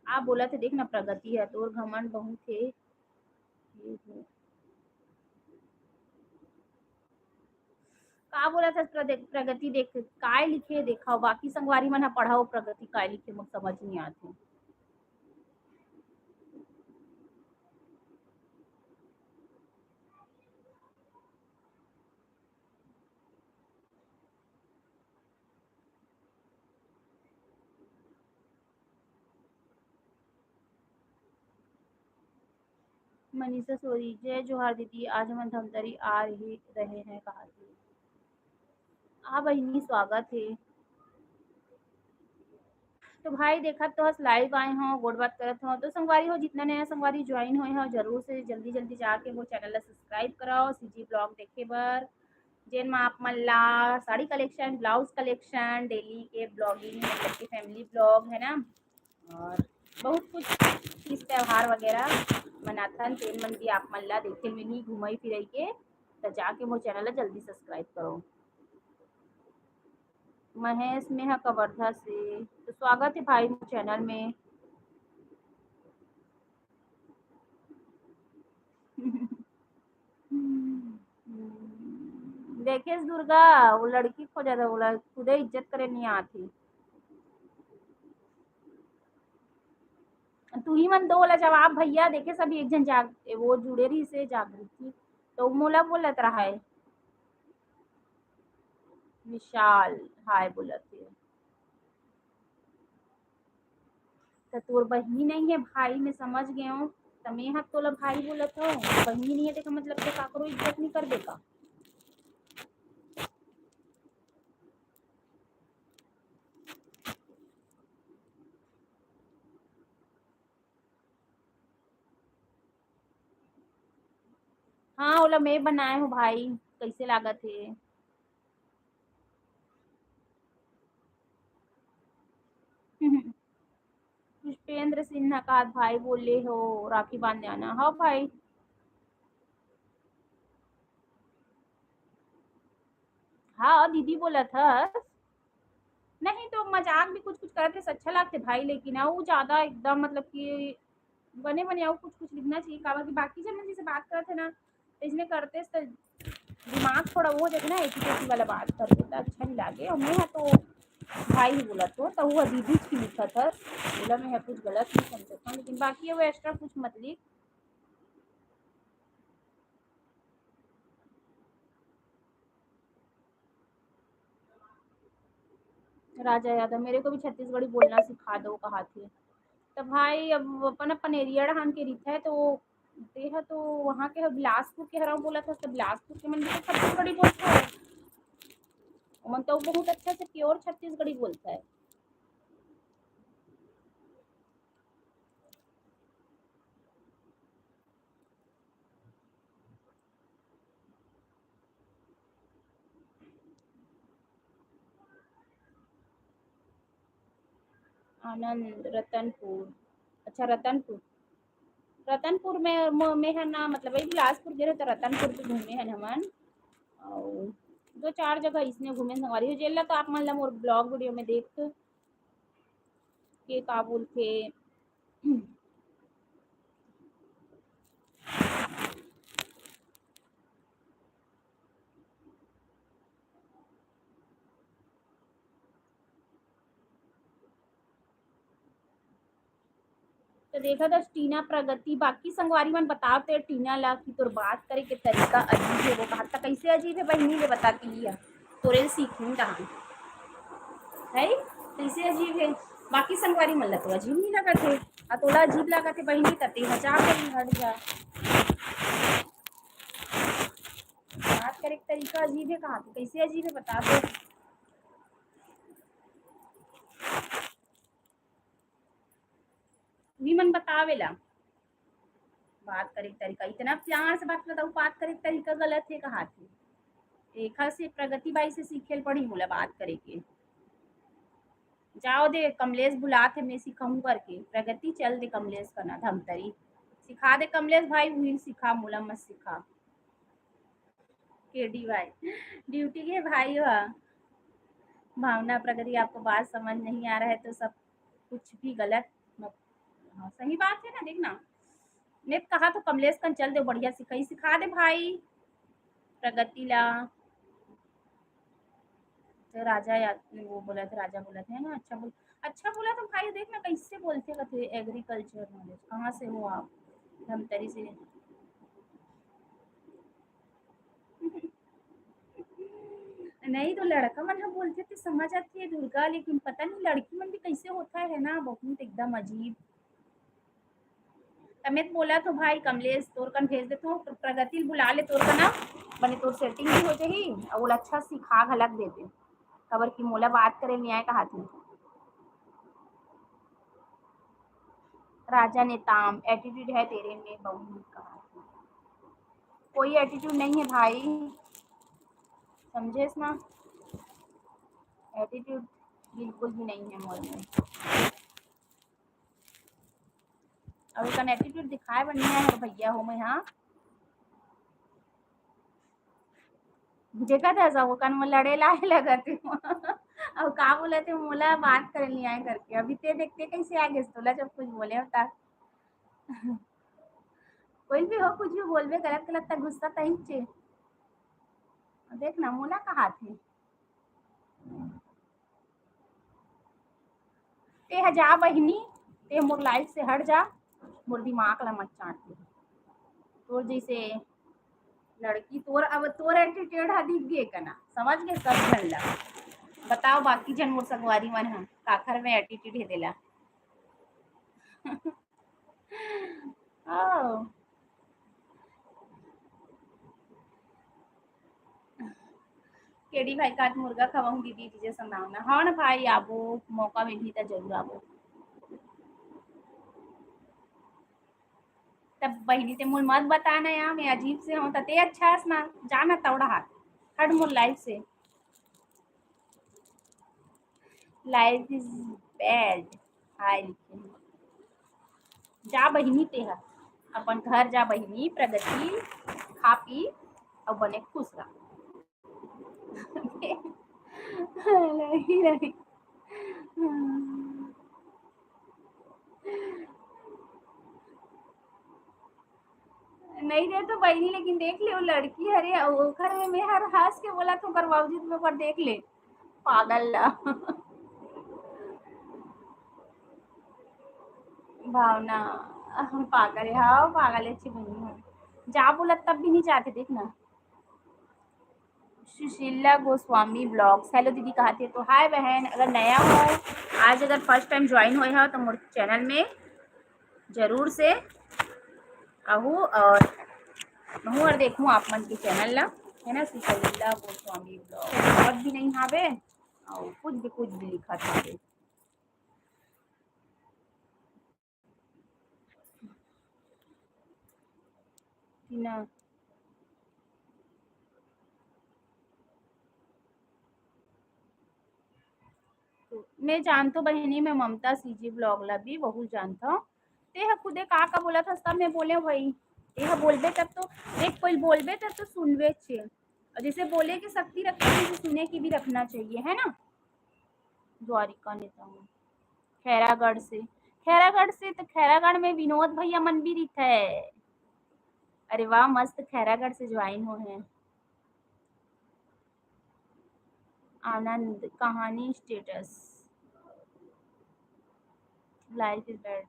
आ बोलत हे, देख ना प्रगति ह, तोर घमंड बहुत हे। का बोलत हस प्रदे-, प्रगति देख, काय लिखे हे देखव, बाकी संगवारी मन ह पढ़व, प्रगति काय लिखे, मोर समझ नहीं आत हे। मनीषा सोरी, जय जोहार दीदी, आज हमन धमतरी आ रहे, रहे हैं कहाथे। हाँ बहिनी, स्वागत हे। तो भाई, देखत तो हस, live आए हो, गोठ बात करत हो, तो संगवारी हो, जितना नया संगवारी join होए हो, जरूर से जल्दी जल्दी जाके वो channel ला subscribe कराओ, CG vlog देखे बर, जेन मा आप मन ला sari collection, blouse collection, daily के vlogging, मतलब कि family vlog, है ना, और बहुत कुछ तीज त्योहार वगैरह मनाथन, तेन मन भी आप मन ला देखे मिलही घूमई फिरई के। तो जाके मोर channel ला जल्दी subscribe करो। महेश, मेहा कवर्धा से। तो स्वागत है भाई मोर channel में। देखेस दुर्गा, वो लड़की खोजत हे, ओला खुदे इज्जत करे नहीं आती। तुही मन दो ला जवाब भैया। देखे सभी एक झन जाग, वो जुड़े रहिसे जागृति, तो मोला बोलत रहा है। विशाल hi बोलत हे। त तोर बहिनी नहीं है भाई, मैं समझ गए हूँ। त मैं ह तोला भाई बोलत हूँ, बहिनी नहीं है, तेकर मतलब तो काकरो इज्जत नहीं करबे का? हाँ, ओला मैं बनाए हूँ भाई, कैसे लागत है? पुष्पेंद्र सिन्हा का भाई बोले हो राखी बांधे आना। हाँ भाई, हाँ दीदी बोलत हस। नहीं तो मजाक भी कुछ कुछ करत रहिस, अच्छा लागथे भाई, लेकिन अउ ज्यादा एकदम मतलब कि बने बने अउ कुछ कुछ लिखना चाहिए, काबर कि बाकी जन मन जैसे बात करत हे ना, तो इसने करते तो दिमाग थोड़ा वो हो जाथे ना, एटी तेटी वाला बात करते तो अच्छा नहीं लागे। और मैं ह तो भाई ही बोलत हो, तो वो दीदी ही लिखत हस, बोला मैं ह कुछ गलत नहीं समझत हूँ, लेकिन बाकी वो extra कुछ मत लिख। राजा यादव, मेरे को भी छत्तीसगढ़ी बोलना सिखा दो, कहा थे। तो भाई, अब अपन अपन area डहान के रीत है, तो तेहा तो वहाँ के ह, बिलासपुर के हरव बोलत हस, तो बिलासपुर के मन भी तो छत्तीसगढ़ी बोलथे। ओमन तो बहुत अच्छा से pure छत्तीसगढ़ी बोलथे। आनंद, रतनपुर। अच्छा, रतनपुर। रतनपुर में, म-, में है ना, मतलब, वही बिलासपुर गे रहे तो रतनपुर भी घूमे हैं हमन। अउ दो चार जगह इसने घूमे संगवारी हो, जेला तो आप मन ला मोर vlog video में देख के का बोलथे। तो देखा था टीना प्रगति, बाकी संगवारी मन बताओ ते टीना ला कि तोर बात करे के तरीका अजीब है। वो कहा था, कैसे अजीब है बहिनी, ले बता के लिया, तोरे ले सीखूं कहाँ है, कैसे अजीब है। बाकी संगवारी मन ला तो अजीब नहीं लगत है, आ तोला अजीब लगत है बहिनी, त तेहा जा बहिनी, हट जा। बात करे के तरीका अजीब है, कहाँ के कैसे अजीब है, बता दो। वी मन बतावेला, बात करे के तरीका, इतना प्यार से बात बताऊ, बात करे के तरीका गलत है, कहा थे। एखर से प्रगति बाई से सीखे ल पड़ी मोला बात करे के। जाओ दे, कमलेश बुलात हे, मैं सिखाऊं करके। प्रगति चल दे कमलेश कना धमतरी। सिखा दे कमलेश भाई, उही ल सिखा, मोला मत सिखा। के डी वाई ड्यूटी के भाई हो। भावना, प्रगति, आपको बात समझ नहीं आ रहा है तो सब कुछ भी गलत मत। हाँ, सही बात है ना, देखना। मैं कहा तो कमलेश कन चल दे, बढ़िया सिखाई, सिखा दे भाई प्रगति ला। तो राजा याद, वो बोला था, राजा बोला था, है ना, अच्छा बोल, अच्छा बोला तो भाई, देखना कैसे बोलते, कहते एग्रीकल्चर नॉलेज, कहाँ से हो आप? धमतरी से। नहीं तो लड़का मन ह बोलथे ते समझ आथे दुर्गा, लेकिन पता नहीं लड़की मन भी कैसे होता है ना, बहुत एकदम अजीब। तमेत बोला तो भाई कमलेश तोर कन भेज देथो, प्र-, प्रगति ल बुला ले तोर कन, बने तोर सेटिंग भी हो जाही अउ ओला अच्छा सिखा घलक देबे, काबर कि मोला बात करे नहीं आए कहा थे। राजा नेताम, एटीट्यूड है तेरे में बहुत, कहा कोई एटीट्यूड नहीं है भाई, समझेस ना, एटीट्यूड बिल्कुल भी नहीं है मोर में। अउ एकर एटीट्यूड दिखाए बर नहीं आए हो भैया हो मैं, हाँ। देखत हस, ओकर में लड़े ला आए लगत हे। अउ का बोलत हे, मोला बात करे नहीं आए करके। अभी ते देखते कैसे आ गेस तोला, जब कुछ बोले होता। कोई भी हो, कुछ भी बोलबे, गलत गलत तक गुस्सा तही चे। देख ना, मोला कहा थे। ते ह जा बहिनी, ते मोर लाइफ से हट जा, मोर दिमाग ला मत चाट दे। तोर जैसे लड़की, तोर, अब तोर एटीट्यूड ह दिख गे कना, समझ गे सब झन ला। बताओ बाकी झन मोर संगवारी मन ह काखर में एटीट्यूड हे तेला। आओ। केडी भाई का आज मुर्गा खवाऊं दीदी, दीजिए संभावना। हाँ ना भाई, आबो, मौका मिलही त जरूर आबो। तब बहिनी ते मोल मत बताना यार, मैं अजीब से हूँ, तते अच्छा हस ना, जाना तौड़ा हाथ, हट मोर लाइफ से। Life is bad। हाय लिखे। जा बहिनी तेहा, अपन घर जा बहिनी, प्रगति, खा पी अउ बने खुश रह। नहीं, नहीं। नहीं दे तो बहिनी, लेकिन देख ले, वो लड़की हरे, ओकर में मैं हर हंस के बोला तो ओकर बावजूद में ओकर देख ले, पागल ला। भावना, हम पागल है, हाँ, पागल है, अच्छी बनी है। जा बोला तब भी नहीं जाते, देखना। सुशीला गोस्वामी ब्लॉग्स, हेलो दीदी, कहा थे तो हाय बहन, अगर नया हो, आज अगर फर्स्ट टाइम ज्वाइन होए हो तो मोर चैनल में जरूर से आहू और महू और देखूँ आप मन के चैनल ला, है ना, सुशीला गोस्वामी ब्लॉग, और भी नहीं हावे और कुछ भी, कुछ भी लिखा था। टीना। तो मैं जानथों बहिनी, मैं ममता सीजी ब्लॉग ला भी बहुत जानथों। ते ह खुदे का का बोलत हस, तब मैं बोले भाई, ते ह बोलबे तब तो, देख, कोई बोलबे तब तो सुनबे छे, और जैसे बोले की शक्ति रखना चाहिए, सुने की भी रखना चाहिए, है ना। द्वारिका नेता हूँ खैरागढ़ से। खैरागढ़ से तो खैरागढ़ में विनोद भैया मन भी रहिथे। अरे वाह, मस्त, खैरागढ़ से ज्वाइन हो हैं। आनंद कहानी status, life is bad.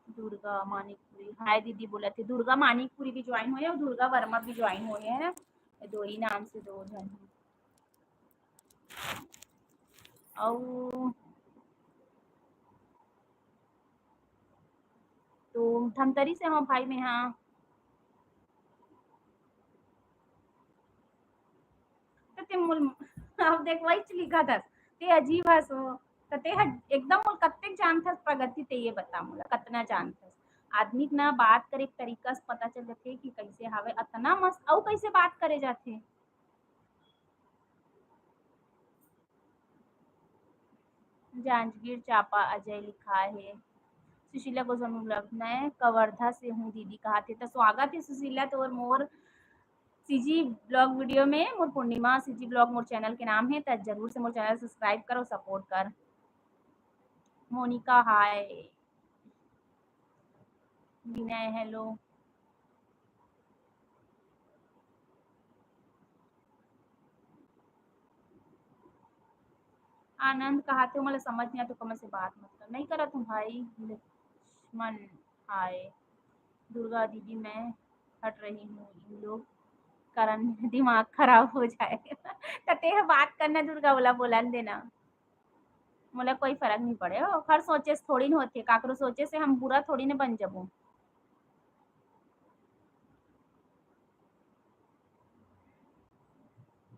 Durga Manikpuri, hi दीदी बोलत हे। दुर्गा मानिकपुरी भी ज्वाइन होए और दुर्गा वर्मा भी ज्वाइन होए है ना, दो ही नाम से दो जन है। अउ तो धमतरी से हूँ भाई मैं, हाँ। तो ते मोल, अब देख, वही लिखा था, ते अजीब हस हो, तो ते ह एकदम मोल कत्ते जानथस प्रगति, ते ये बता मोला, कतना जानथस? आदमी के ना बात करे के तरीका से पता चल जाथे कि कैसे हावे, अतना मस्त, अउ कैसे बात करे जाथे। जांजगीर चांपा अजय लिखा हे। सुशीला गोस्वामी ब्लॉग, मैं कवर्धा से हूँ दीदी, कहा थे। तो स्वागत है सुशीला तोर मोर सीजी ब्लॉग वीडियो में। मोर पूर्णिमा सीजी ब्लॉग मोर चैनल के नाम है, तो जरूर से मोर चैनल सब्सक्राइब करो, सपोर्ट कर। मोनिका हाय। विनय हेलो। आनंद कहा थे, मोला समझ नहीं आता, कमर से बात मत कर। नहीं करा तुम भाई। लक्ष्मण हाय। दुर्गा दीदी, मैं हट रही हूँ, इन लोग कारण दिमाग खराब हो जाए। तो ते ह बात करना दुर्गा, बोला, बोलन देना। मोला कोई फरक नहीं पड़े, ओखर सोचे से थोड़ी न होथे, काकरो सोचे से हम बुरा थोड़ी न बन जबो।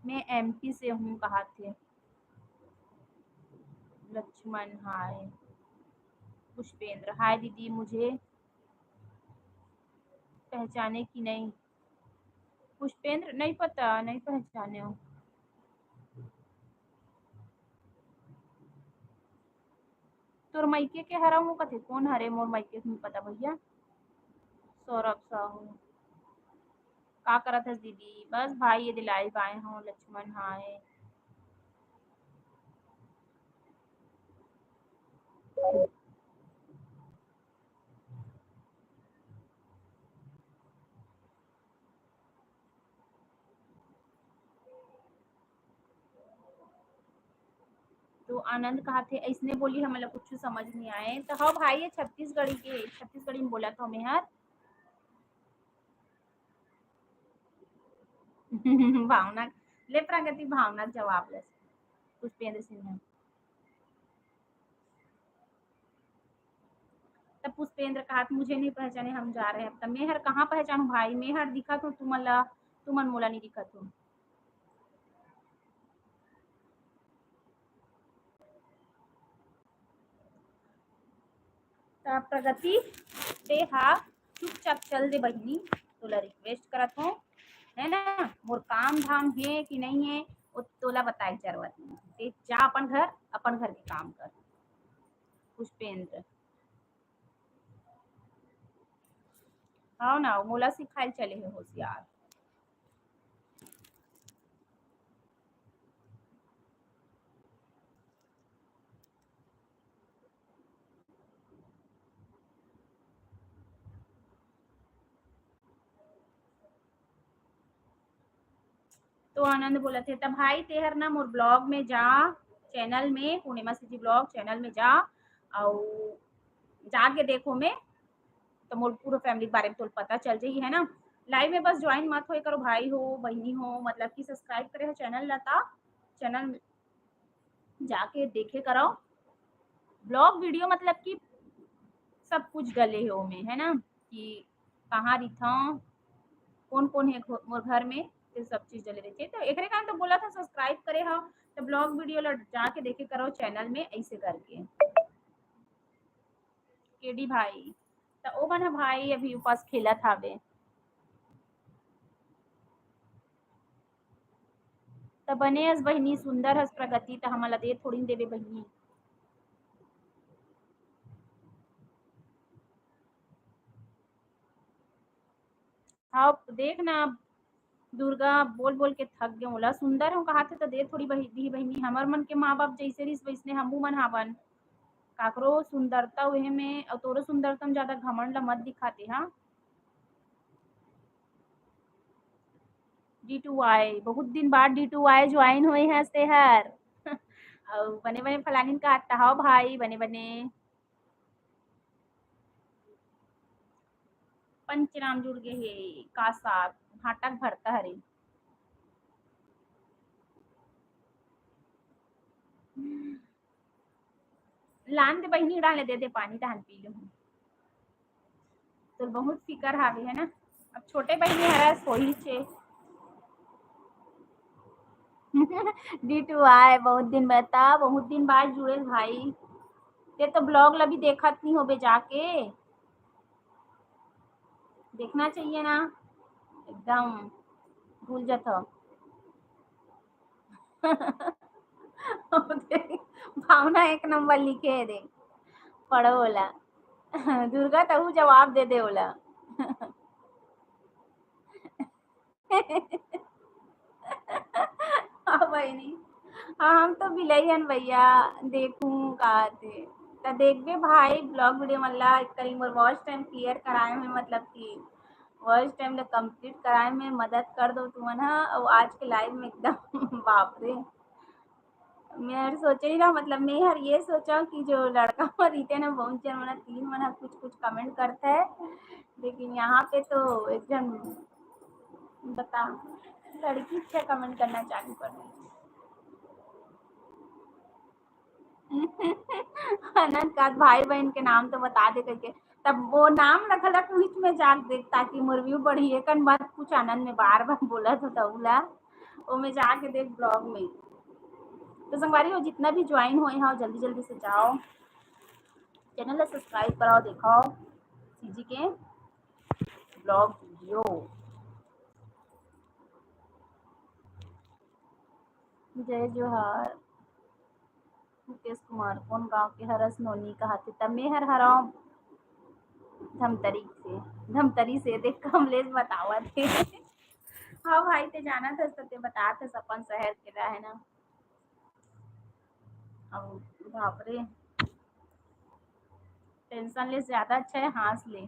मैं एमपी से हूँ, कहा थे लक्ष्मण हाय। पुष्पेंद्र, हाय दीदी, मुझे पहचाने कि नहीं? पुष्पेंद्र, नहीं पता, नहीं पहचाने हो। तोर मइके के हरा हूँ कथे, कौन हरे मोर मइके के, नहीं पता भैया। सौरभ साहू, का करत हस दीदी? बस भाई, ये दे live आए हूँ, लक्ष्मण हाय। तो आनंद कहा थे, "ऐसने बोली, हमन ला कुछ समझ नहीं आए।" तो हाँ भाई, ये छत्तीसगढ़ी के, छत्तीसगढ़ी में बोला था मैं हर। भावना, ले प्रगति, भावना जवाब ले। पुष्पेंद्र सिन्हा। तब पुष्पेंद्र कहा, "मुझे नहीं पहचाने, हम जा रहे हैं।" अब तब मैं हर कहाँ पहचानूं भाई, मैं हर दिखत हूँ तुमन ला, तुमन मोला नहीं दिखत हो। त प्रगति, ते हा चुपचाप चल दे बहिनी, तोला request करत हूँ, है ना? मोर काम धाम हे कि नहीं हे, वो तोला बताए के जरूरत नहीं। ते जा अपन घर, अपन घर के काम कर। पुष्पेंद्र, हाँ ना, मोला सिखाए चले हे होशियार। तो आनंद बोलत हे, "त भाई तेहर ना मोर vlog में जा, channel में, पूर्णिमा सीजी vlog channel में जा, अउ जाके देखो में, त मोर पूरा family के बारे में तोला पता चल जाही, है ना? Live में बस join मत होए करो, भाई हो, बहिनी हो, मतलब कि subscribe करे हो channel ला, त channel जाके देखे करो। Vlog video मतलब कि सब कुछ डले हे ओमे, है ना, कि कहाँ रिथव, कौन कौन हे घो-, मोर घर में, ये सब चीज डले रहिथे। तो एकरे कारण तो बोला था subscribe करे हो, तो vlog video ला जाके देखे करो channel में, ऐसे करके। केडी भाई, त ओ मन ह भाई अभी उपास खेलत हावे। त बने हस बहिनी, सुंदर हस प्रगति, त हमन ला दे थोड़ी देबे बहिनी। हाँ, देख ना, दुर्गा बोल बोल के थक गे, ओला सुंदर हूँ कहा थे त दे थोड़ी बही-, दी बहिनी, हमर मन के माँ बाप जैसे रिस वैसने हमू मन हावन। काकरो सुंदरता उहे में, अउ तोरो सुंदरता में ज्यादा घमंड ला मत दिखाते, हाँ। D two I, बहुत दिन बाद D two I join होए हस तेहर। अउ बने बने फलानिन कहा त, हव भाई, बने बने। पंचराम जुड़ गे हे, का साग, भांटा के भरता हरे। लान दे बहिनी, डाले दे दे पानी, तहन पी लूँ। तो बहुत फिकर हावे, है ना? अब छोटे बहिनी हरा सोई छे। D two I, बहुत दिन बता, बहुत दिन बाद जुड़े भाई। ते तो vlog ला भी देखत नहीं होबे जाके। देखना चाहिए ना, एकदम भूल जाता। भावना एक नंबर लिखे हे, देख, पढ़ो ओला। दुर्गा, तहू जवाब दे दे ओला। हाँ बहिनी, हाँ, हम तो बिलई हन भैया, देखूं का आथे। त देखबे भाई, vlog video मन ला एक करी मोर watch time clear कराए में, मतलब कि watch time ला complete कराए में मदद कर दो तुमन ह। अउ आज के live में एकदम बाप रे, मैं हर सोचे ही ना, मतलब मैं हर ये सोचा कि जो लड़का मन रहिथे ना, बहुत जन मन तीन मन ह कुछ कुछ comment करता है, लेकिन यहाँ पे तो एक जन बता, लड़की अच्छा comment करना चालू कर दी। अनंत का भाई बहन के नाम तो बता दे करके, तब वो नाम ला घलक बीच में जाके देख, ताकि मोर view बढ़ी। एकन मत कुछ आनंद में बार बार बोला तो तउला, वो में जाके देख vlog में। तो संगवारी हो, जितना भी join होए हो, जल्दी जल्दी से जाओ। चैनल ला सब्सक्राइब कराओ, देखाओ सीजी के ब्लॉग वीडियो। जय जोहार। मुकेश कुमार, कोन गांव के हरस नोनी कहाथे? त मेहर हरव धमतरी से, धमतरी से। देख कमलेश बतावत हे। हाँ भाई, ते जानत हस त ते बतात हस अपन शहर के ला, है ना? अब बाप रे, टेंशन ले ज्यादा अच्छा है हाँस ले।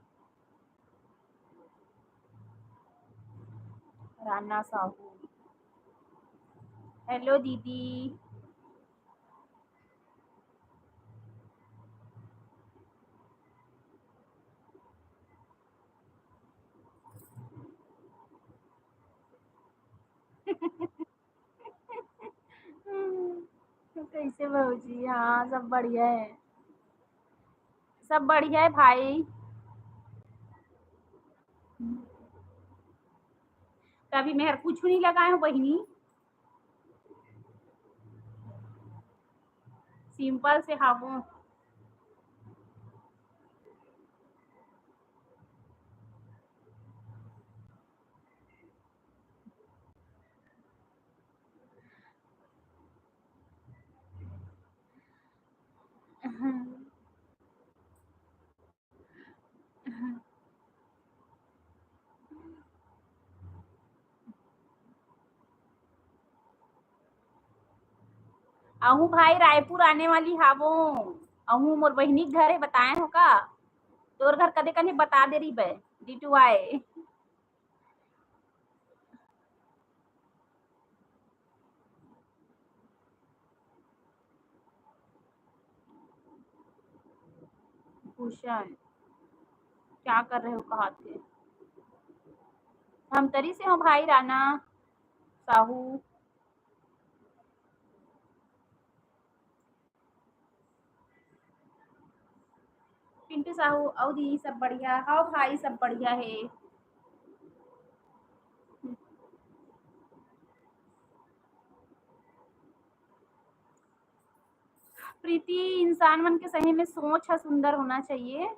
राना साहू, हेलो दीदी। कैसे भौजी? हाँ, सब बढ़िया है, सब बढ़िया है भाई। कभी मेहर कुछ नहीं लगाए हो बहिनी, सिंपल से हाबो। अहूँ भाई रायपुर आने वाली हावो। अहूँ मोर बहिनी के घर है, बताए हो का? तोर घर कदे कने बता दे रही बे, D two I। भूषण, क्या कर रहे हो, कहा थे? धमतरी से हो भाई राना साहू। पिंटू साहू, अउ दीदी सब बढ़िया? हाँ भाई, सब बढ़िया है। प्रीति, इंसान मन के सही में सोच ह सुंदर होना चाहिए।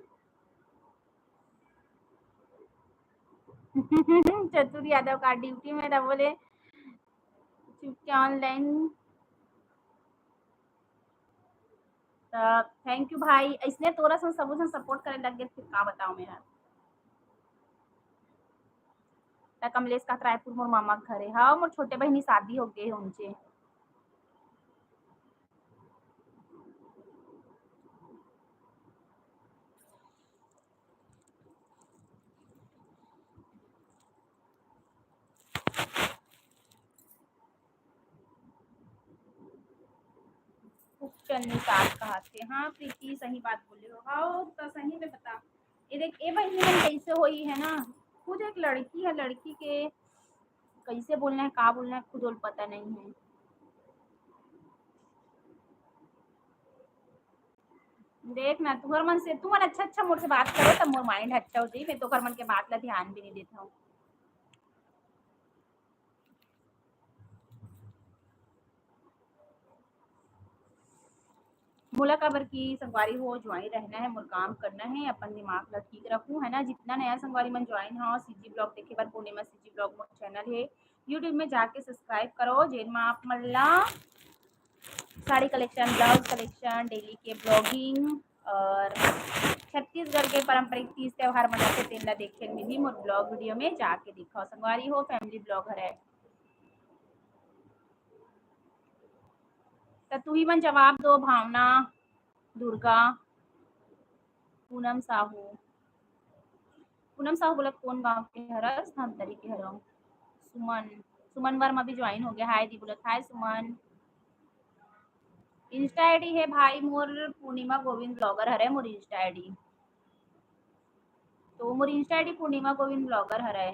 चतुर यादव का ड्यूटी में था, बोले चुपके ऑनलाइन। त थैंक यू भाई, ऐसने तोरा सन सबो सन सपोर्ट करे लग गए, फिर का बताओ मैं। त कमलेश का रायपुर मोर मामा के घरे, हाँ, मोर छोटे बहिनी शादी हो गए उनसे। चन्नी सास कहा थे। हाँ प्रीति, सही बात बोले हो। हाँ, तो सही में बता, ये देख, ये बहिनी मन कैसे होई है ना, खुद एक लड़की है, लड़की के कैसे बोलना है, का बोलना है, खुद ओला पता नहीं है। देख ना, तुहर मन से, तुमन अच्छा अच्छा मोर से बात करो, तब मोर माइंड अच्छा हो जाई। मैं तो ओकर मन के बात ला ध्यान भी नहीं देता हूँ। मोला काबर कि संगवारी हो, ज्वाइन रहना है, मोर काम करना है, अपन दिमाग ला ठीक रखूं, है ना। जितना नया संगवारी मन ज्वाइन हो, सीजी ब्लॉग देखे बर, पूर्णिमा सीजी ब्लॉग मोर चैनल है, YouTube में जाके सब्सक्राइब करो, जेन मा आप मन ला sari collection, blouse collection, daily के ब्लॉगिंग और छत्तीसगढ़ के पारंपरिक तीज त्योहार मनाथे, तेन ला देखे मिलही मोर ब्लॉग वीडियो में, जाके देखो संगवारी हो, फैमिली ब्लॉग हरे। त तुही मन जवाब दो, भावना, दुर्गा, पूनम साहू। पूनम साहू बोला, "कोन गांव के हरस?" धमतरी के हरव। सुमन, सुमन वर्मा भी ज्वाइन हो गया। हाय दी बोला, हाय सुमन। Insta ID है भाई मोर, पूर्णिमा गोविंद ब्लॉगर हरे मोर Insta ID। तो मोर Insta ID पूर्णिमा गोविंद ब्लॉगर हरे।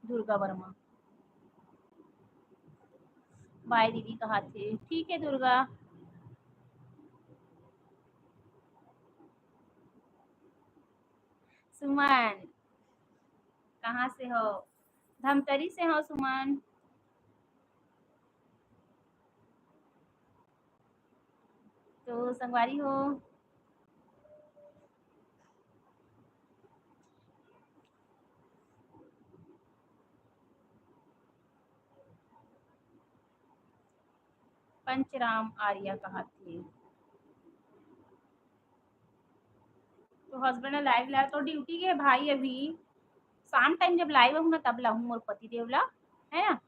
दुर्गा वर्मा। बाय दीदी कहा थे, ठीक है दुर्गा। सुमन, कहाँ से हो? धमतरी से हो सुमन। तो संगवारी हो, पंचराम आर्या कहा थे। तो husband ह live ला तो duty गे भाई, अभी शाम time जब live आहूँ ना तब लाहूँ मोर पति देव ला, है ना,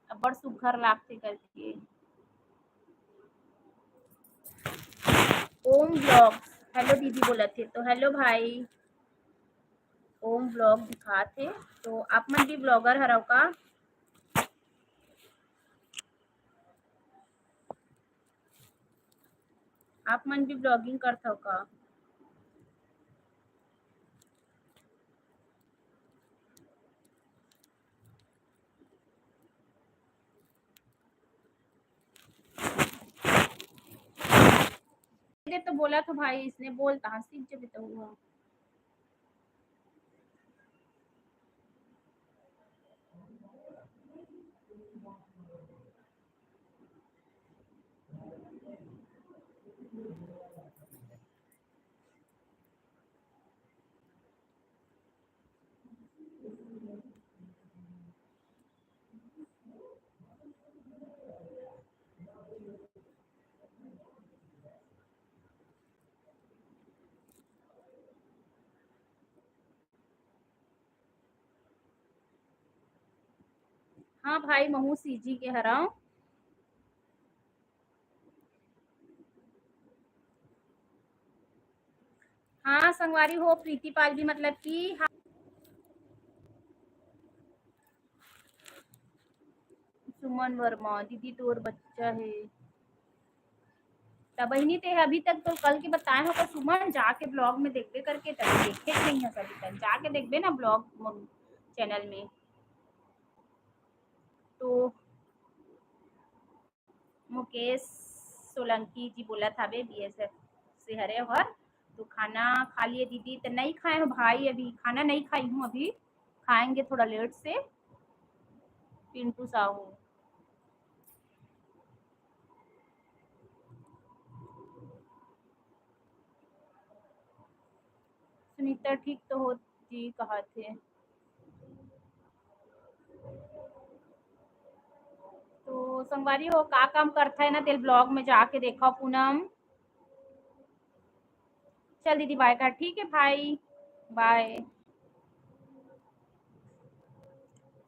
अब बड़ सुघर लागथे करके। ओम vlog, hello दीदी बोलत हे, तो hello भाई। ओम vlog दिखात हे, तो आप मन भी vlogger हरव का? आप मन भी vlogging करथव का? ये तो बोला था भाई, इसने बोलता हाँ, सीख जब तो हुआ। हाँ भाई, महू सीजी के हरव। हाँ संगवारी हो, प्रीति पाल भी मतलब कि हाँ। सुमन वर्मा, दीदी तोर बच्चा हे। त बहिनी, ते अभी तक तो कल के बताए हो का सुमन, जाके vlog में देखबे करके, तब देखे नहीं है अभी तक। जाके देखबे ना vlog channel में। तो मुकेश सोलंकी जी बोलत हवे, बीएसएफ से हरे हर, तो खाना खा लिए दीदी? तो नहीं खाए हो भाई, अभी खाना नहीं खाई हूँ, अभी खाएंगे थोड़ा लेट से। पिंटू साहू, सुनीता ठीक तो हो जी, कहा थे। तो संगवारी हो, का काम करता है ना, तेल vlog में जाके देखो। पूनम, चल दीदी बाय कर, ठीक है भाई, बाय।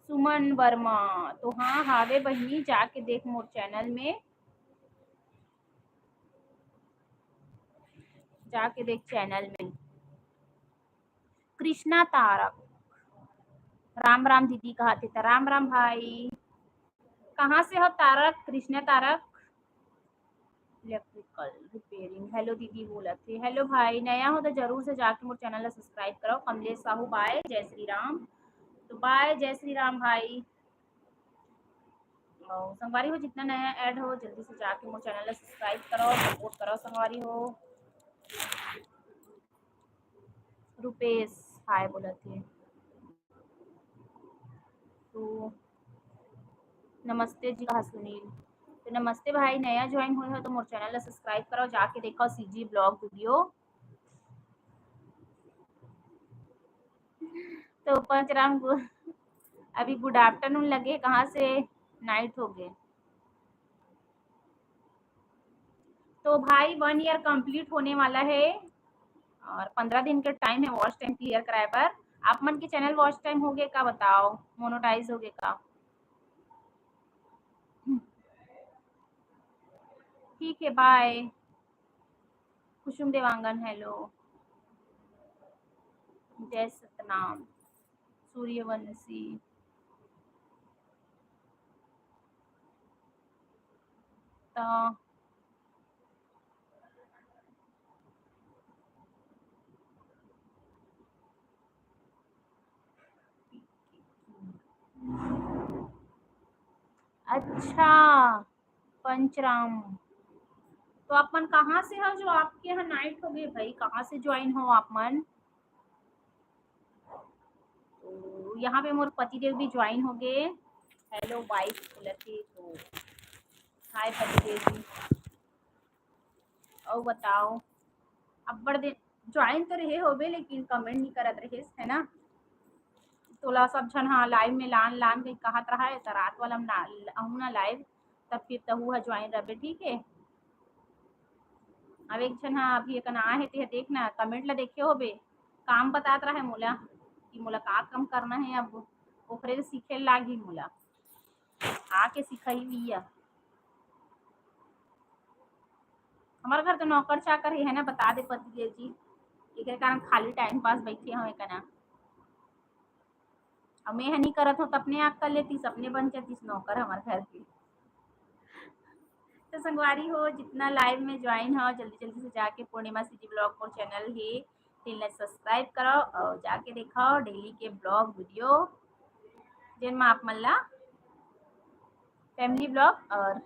सुमन वर्मा, तो हाँ हावे बहिनी, जाके देख मोर channel में, जाके देख channel में। कृष्णा तारक, राम राम दीदी कहा थे, तो राम राम भाई। कहाँ से हो Tarak, Krishna Tarak? Electrical repairing। Hello दीदी बोलत हे। Hello भाई, नया हो तो जरूर से जाके मोर channel ला subscribe करो। कमलेश साहू, बाय, जय श्री राम। तो बाय, जय श्री राम भाई। और संगवारी हो, जितना नया add हो, जल्दी से जाके मोर channel ला subscribe करो, support करो संगवारी हो। रुपेश हाय बोलत हे। तो नमस्ते जी, कहा सुनील। तो नमस्ते भाई, नया join हुए हो तो मोर channel ला subscribe करो, जाके देखो सीजी vlog video। तो पंचराम गु-, अभी good afternoon लगे, कहाँ से night हो गए। तो भाई, one year complete होने वाला है और पंद्रह दिन के time है watch time clear कराए बर। आप मन के channel watch time हो गए का, बताओ, monetize हो गए का? ठीक है, बाय। कुसुम देवांगन, hello। जय सतनाम। सूर्यवंशी। त अच्छा, पंचराम, तो आप मन कहाँ से हो जो आपके यहाँ night हो गई भाई? कहाँ से join हो आप मन? तो यहाँ पे मोर पतिदेव भी ज्वाइन हो गए। हेलो वाइफ बोलत हे तो हाय पतिदेव जी। अउ बताओ, अब्बड़ दिन ज्वाइन तो रहे होबे लेकिन कमेंट नहीं करत रहिस, है ना? तोला सब झन हा लाइव में लान लान के कहत रहा है, त रात वाला में ना, आहूँ ना लाइव, तब फिर तहू हा ज्वाइन रहिबे, ठीक है? अब एक झन हा अभी एकन आए हे, तेह देख ना, कमेंट ला देखे होबे, काम बतात रहा है मोला कि मोला का काम करना है, अब ओकरे ले सीखे लागही मोला, आके सिखाही भैया। हमारे घर तो नौकर चाकर ही है ना, बता दे पति देव जी, एकर कारण खाली टाइम पास बैठे हवे कना। अब मैं ह नहीं करत हूँ, त अपने आप कर लेतीस, अपने बन जातीस नौकर हमारे घर के। तो संगवारी हो, जितना लाइव में ज्वाइन हो, जल्दी जल्दी से जाके पूर्णिमा सीजी ब्लॉग मोर चैनल हे, तेन ला सब्सक्राइब करो और जाके देखो डेली के ब्लॉग वीडियो, जेन में आप मन ला फैमिली ब्लॉग और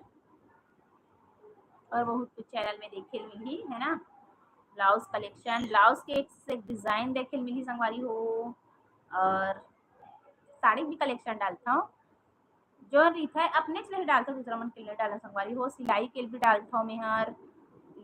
और बहुत कुछ चैनल में देखे मिलही, है ना? ब्लाउज कलेक्शन, ब्लाउज के एक से एक डिजाइन देखे मिलही संगवारी हो, और साड़ी भी कलेक्शन डालत हूँ, जो रहिथे अपने के लिए डालत हूँ, दूसरा मन के लिए डालत हूँ संगवारी हो, सिलाई के भी डालत हूँ मैं हर,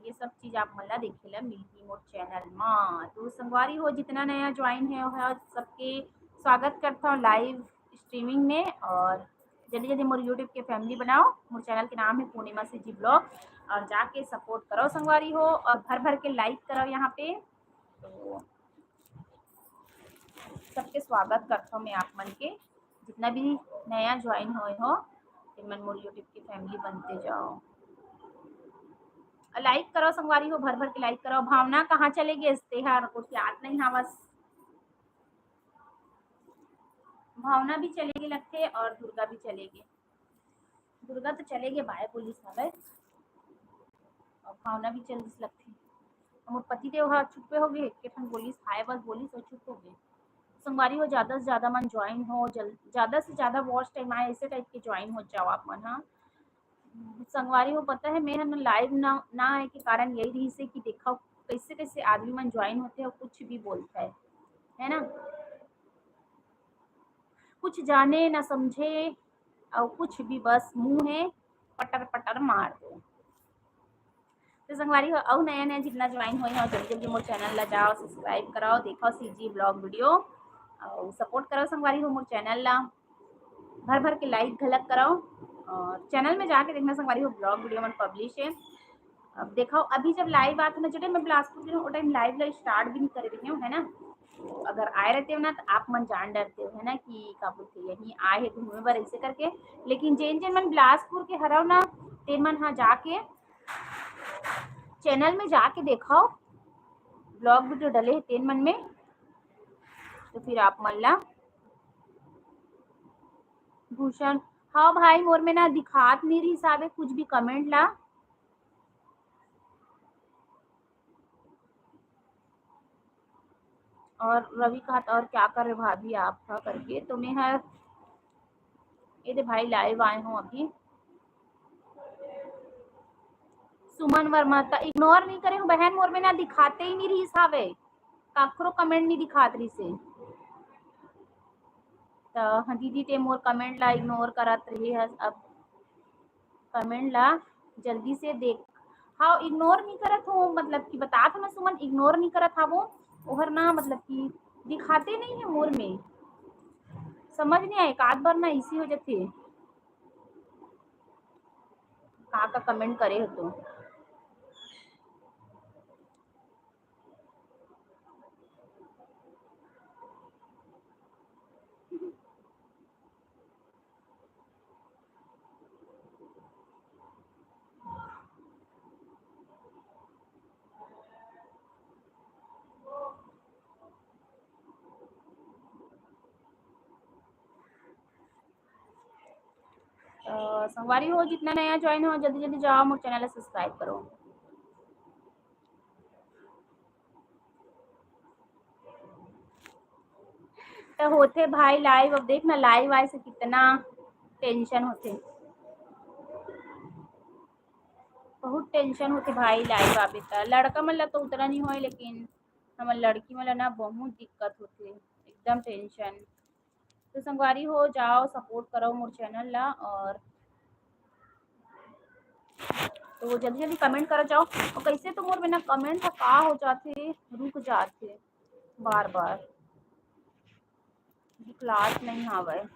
ये सब चीज आप मन ला देखे ला मिलही मोर चैनल मा। तो संगवारी हो, जितना नया ज्वाइन है, है सबके स्वागत करता हूँ लाइव स्ट्रीमिंग में, और जल्दी जल्दी मोर YouTube के फैमिली बनाओ। मोर चैनल के नाम है पूर्णिमा सीजी ब्लॉग, और जाके सपोर्ट करो संगवारी हो, और भर भर के लाइक करो यहाँ पे। तो सबके स्वागत करता हूँ मैं आप मन के, जितना भी नया ज्वाइन होए हो, ते मन मोर YouTube के फैमिली बनते जाओ। और लाइक करो संगवारी हो, भर भर के लाइक करो। भावना कहाँ चले गए? तेहार कुछ याद नहीं हवस। भावना भी चले गे लगथे और दुर्गा भी चले गे। दुर्गा तो चले गे, बाय बोलिस हवय, और भावना भी चल दिस लगथे। हमर पति देव ह चुप्पे हो गे, एक ठन बोलिस, हाय बस बोलिस और चुप हो गे। संगवारी हो, ज्यादा से ज्यादा मन ज्वाइन हो, जल-, ज्यादा से ज्यादा वॉच टाइम आए, ऐसे टाइप के ज्वाइन हो जाओ आप मन ह। संगवारी हो, पता है, मैं ह ना लाइव ना, ना आए के कारण यही रहिस हे कि देखा कैसे कैसे आदमी मन ज्वाइन होथे और कुछ भी बोलथे, है ना? कुछ जाने ना समझे और कुछ भी, बस मुंह है पटर पटर मार दो। तो संगवारी हो, अउ नया नया जितना ज्वाइन होए हो, जल्दी जल्दी मोर चैनल ला जाओ, सब्सक्राइब कराओ, देखो सीजी ब्लॉग वीडियो और सपोर्ट करो संगवारी हो मोर चैनल ला। भर भर के लाइक घलक कराओ और चैनल में जाके देखना संगवारी हो, ब्लॉग वीडियो मन पब्लिश है। अब देखो, अभी जब लाइव आत हो ना, जो टाइम मैं बिलासपुर के रहूँ, वो टाइम लाइव ला स्टार्ट भी नहीं करे रही हूँ, है ना? तो अगर आए रहते हो ना, तो आप मन जान डरते हो, है ना, कि का बोलते यहीं आए है घूमे बर ऐसे करके। लेकिन जेन जेन मन बिलासपुर के हरव ना, ते मन हा जाके चैनल में जाके देखो, ब्लॉग वीडियो डले है तेन मन में, तो फिर आप मन ला भूषण, हाँ भाई, मोर में ना दिखात नहीं रहिस हावे कुछ भी कमेंट ला। और रवि कहत, "और क्या कर रहे भाभी आप ह?" करके। तो मैं हर, ये दे भाई, लाइव आए हूँ अभी। सुमन वर्मा, त इग्नोर नहीं करे हूँ बहन, मोर में ना दिखाते ही नहीं रहिस हावे, काकरो कमेंट नहीं दिखात रहिस हे। त हाँ दीदी, ते मोर कमेंट ला इग्नोर करत रहे हस, अब कमेंट ला जल्दी से देख। हाँ, इग्नोर नहीं करत हूँ, मतलब कि बतात हूँ ना सुमन, इग्नोर नहीं करत हवो, ओहर ना, मतलब कि दिखाते नहीं है मोर में, समझ नहीं आए, एक आध बार ना इसी हो जाते, का का कमेंट करे हो तो। अ, संगवारी हो, जितना नया ज्वाइन हो, जल्दी जल्दी जाओ, मोर चैनल ला सब्सक्राइब करो। तो होथे भाई लाइव, अब देख ना, लाइव आए से कितना टेंशन होथे, बहुत टेंशन होथे भाई लाइव आबे त। लड़का मन ला तो उतना नहीं होए, लेकिन हमर लड़की मन ला ना बहुत दिक्कत होथे, एकदम टेंशन। तो संगवारी हो, जाओ support करो मोर channel ला, और तो जल्दी जल्दी comment करो जाओ। और कैसे तो मोर बिना comment ह का हो जाथे, रुक जाथे बार बार, दिखलात नहीं हावय।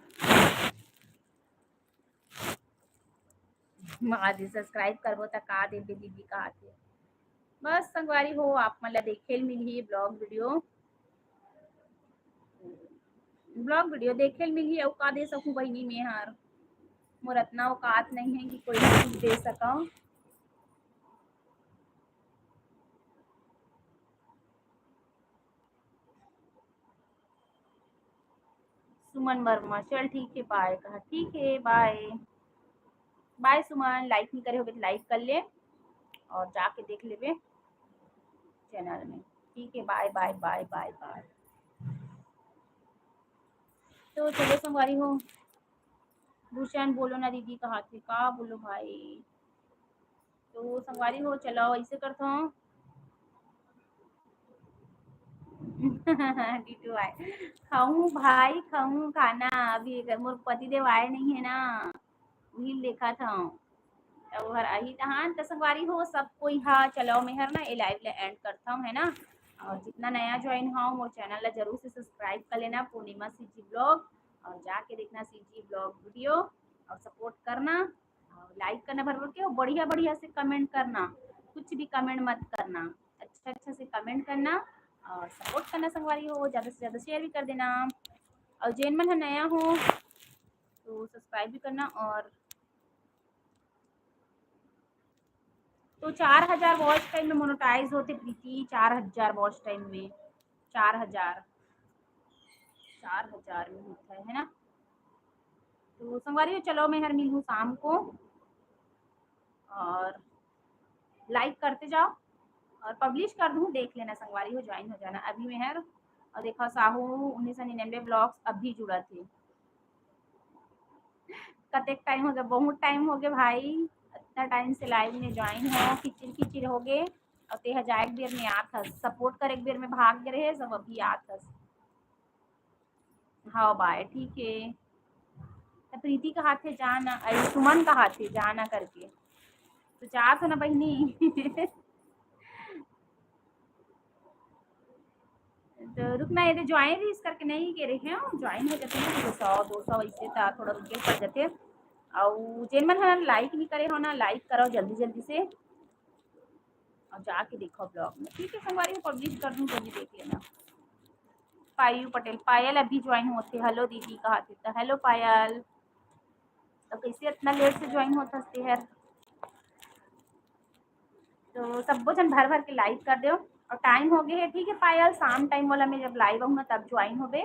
माँ जी, subscribe करबो त का देबे दीदी कहाथे। बस संगवारी हो, आप मन ला देखे ल मिलही vlog video, vlog video देखे ल मिलही। अउ का दे सकूं बहिनी, मैं हर मोर अतना औकात नहीं है कि कोई चीज दे सकूं। सुमन वर्मा, चल ठीक है, bye कहा, ठीक है, bye। Bye सुमन, like नहीं करे होगे तो like कर ले और जाके देख लेबे channel में। ठीक है, bye bye bye bye bye। तो चलो संगवारी हो, भूषण बोलो ना दीदी कहाथे, का बोलो भाई। तो संगवारी हो, चलो ऐसे करता हूँ। D two I खाऊं भाई, खाऊं खाना। अभी एक मोर पति देव आए नहीं है ना, उही देखा था। तो हर अही तहान त संगवारी हो, सब कोई हा, चलो मैं हर ना ए live ले end करता हूँ, है ना। और जितना नया join हो, मोर channel ला जरूर से subscribe कर लेना, पूर्णिमा C G vlog, और जाके देखना C G vlog video और support करना। और like करना भर भर के, और बढ़िया बढ़िया से comment करना, कुछ भी comment मत करना, अच्छा अच्छा से comment करना और support करना संगवारी हो, ज़्यादा से ज़्यादा share भी कर देना। और जेन मन ह नया हो तो subscribe भी करना। और तो चार हजार watch time में monetize होथे प्रीति, चार हजार watch time में, चार हजार, चार हजार में होता है, है ना। तो संगवारी हो, चलो मैं हर मिलूँ शाम को और like करते जाओ और publish कर दूँ, देख लेना संगवारी हो, join हो जाना। अभी मैं हर और देखा साहू उन्नीस सौ निन्यानवे vlogs अभी जुड़ा थे। कतेक time हो गया, बहुत time हो गया भाई, इतना time से live में join हो, किचिर किचिर हो गए। और तेहा जाए के बेर में आत हस, support करे के बेर में भाग गए रहे, सब अभी आत हस। हाँ bye, ठीक है। त प्रीति कहाथे जाना, अरे सुमन कहाथे जाना करके, तो जात हो ना बहिनी। तो रुकना, ये join भी इस करके नहीं के रहे हैं, join हो जाते हैं तो सौ दो सौ ऐसे था, थोड़ा रुके पड़ जाते। और जेन मन हन like नहीं करे हो ना, like करो जल्दी जल्दी से और जाके देखो vlog में, ठीक है। संगवारी को publish कर दूँ, जल्दी देख लेना। पायू पटेल, पायल अभी join होते, hello दीदी कहाथे, तो hello पायल। तो कैसे इतना late से join होता हर? तो सब्बो झन भर भर के like कर दो। और time हो गए है, ठीक है पायल, शाम time वाला में जब live आऊँ ना तब join होबे।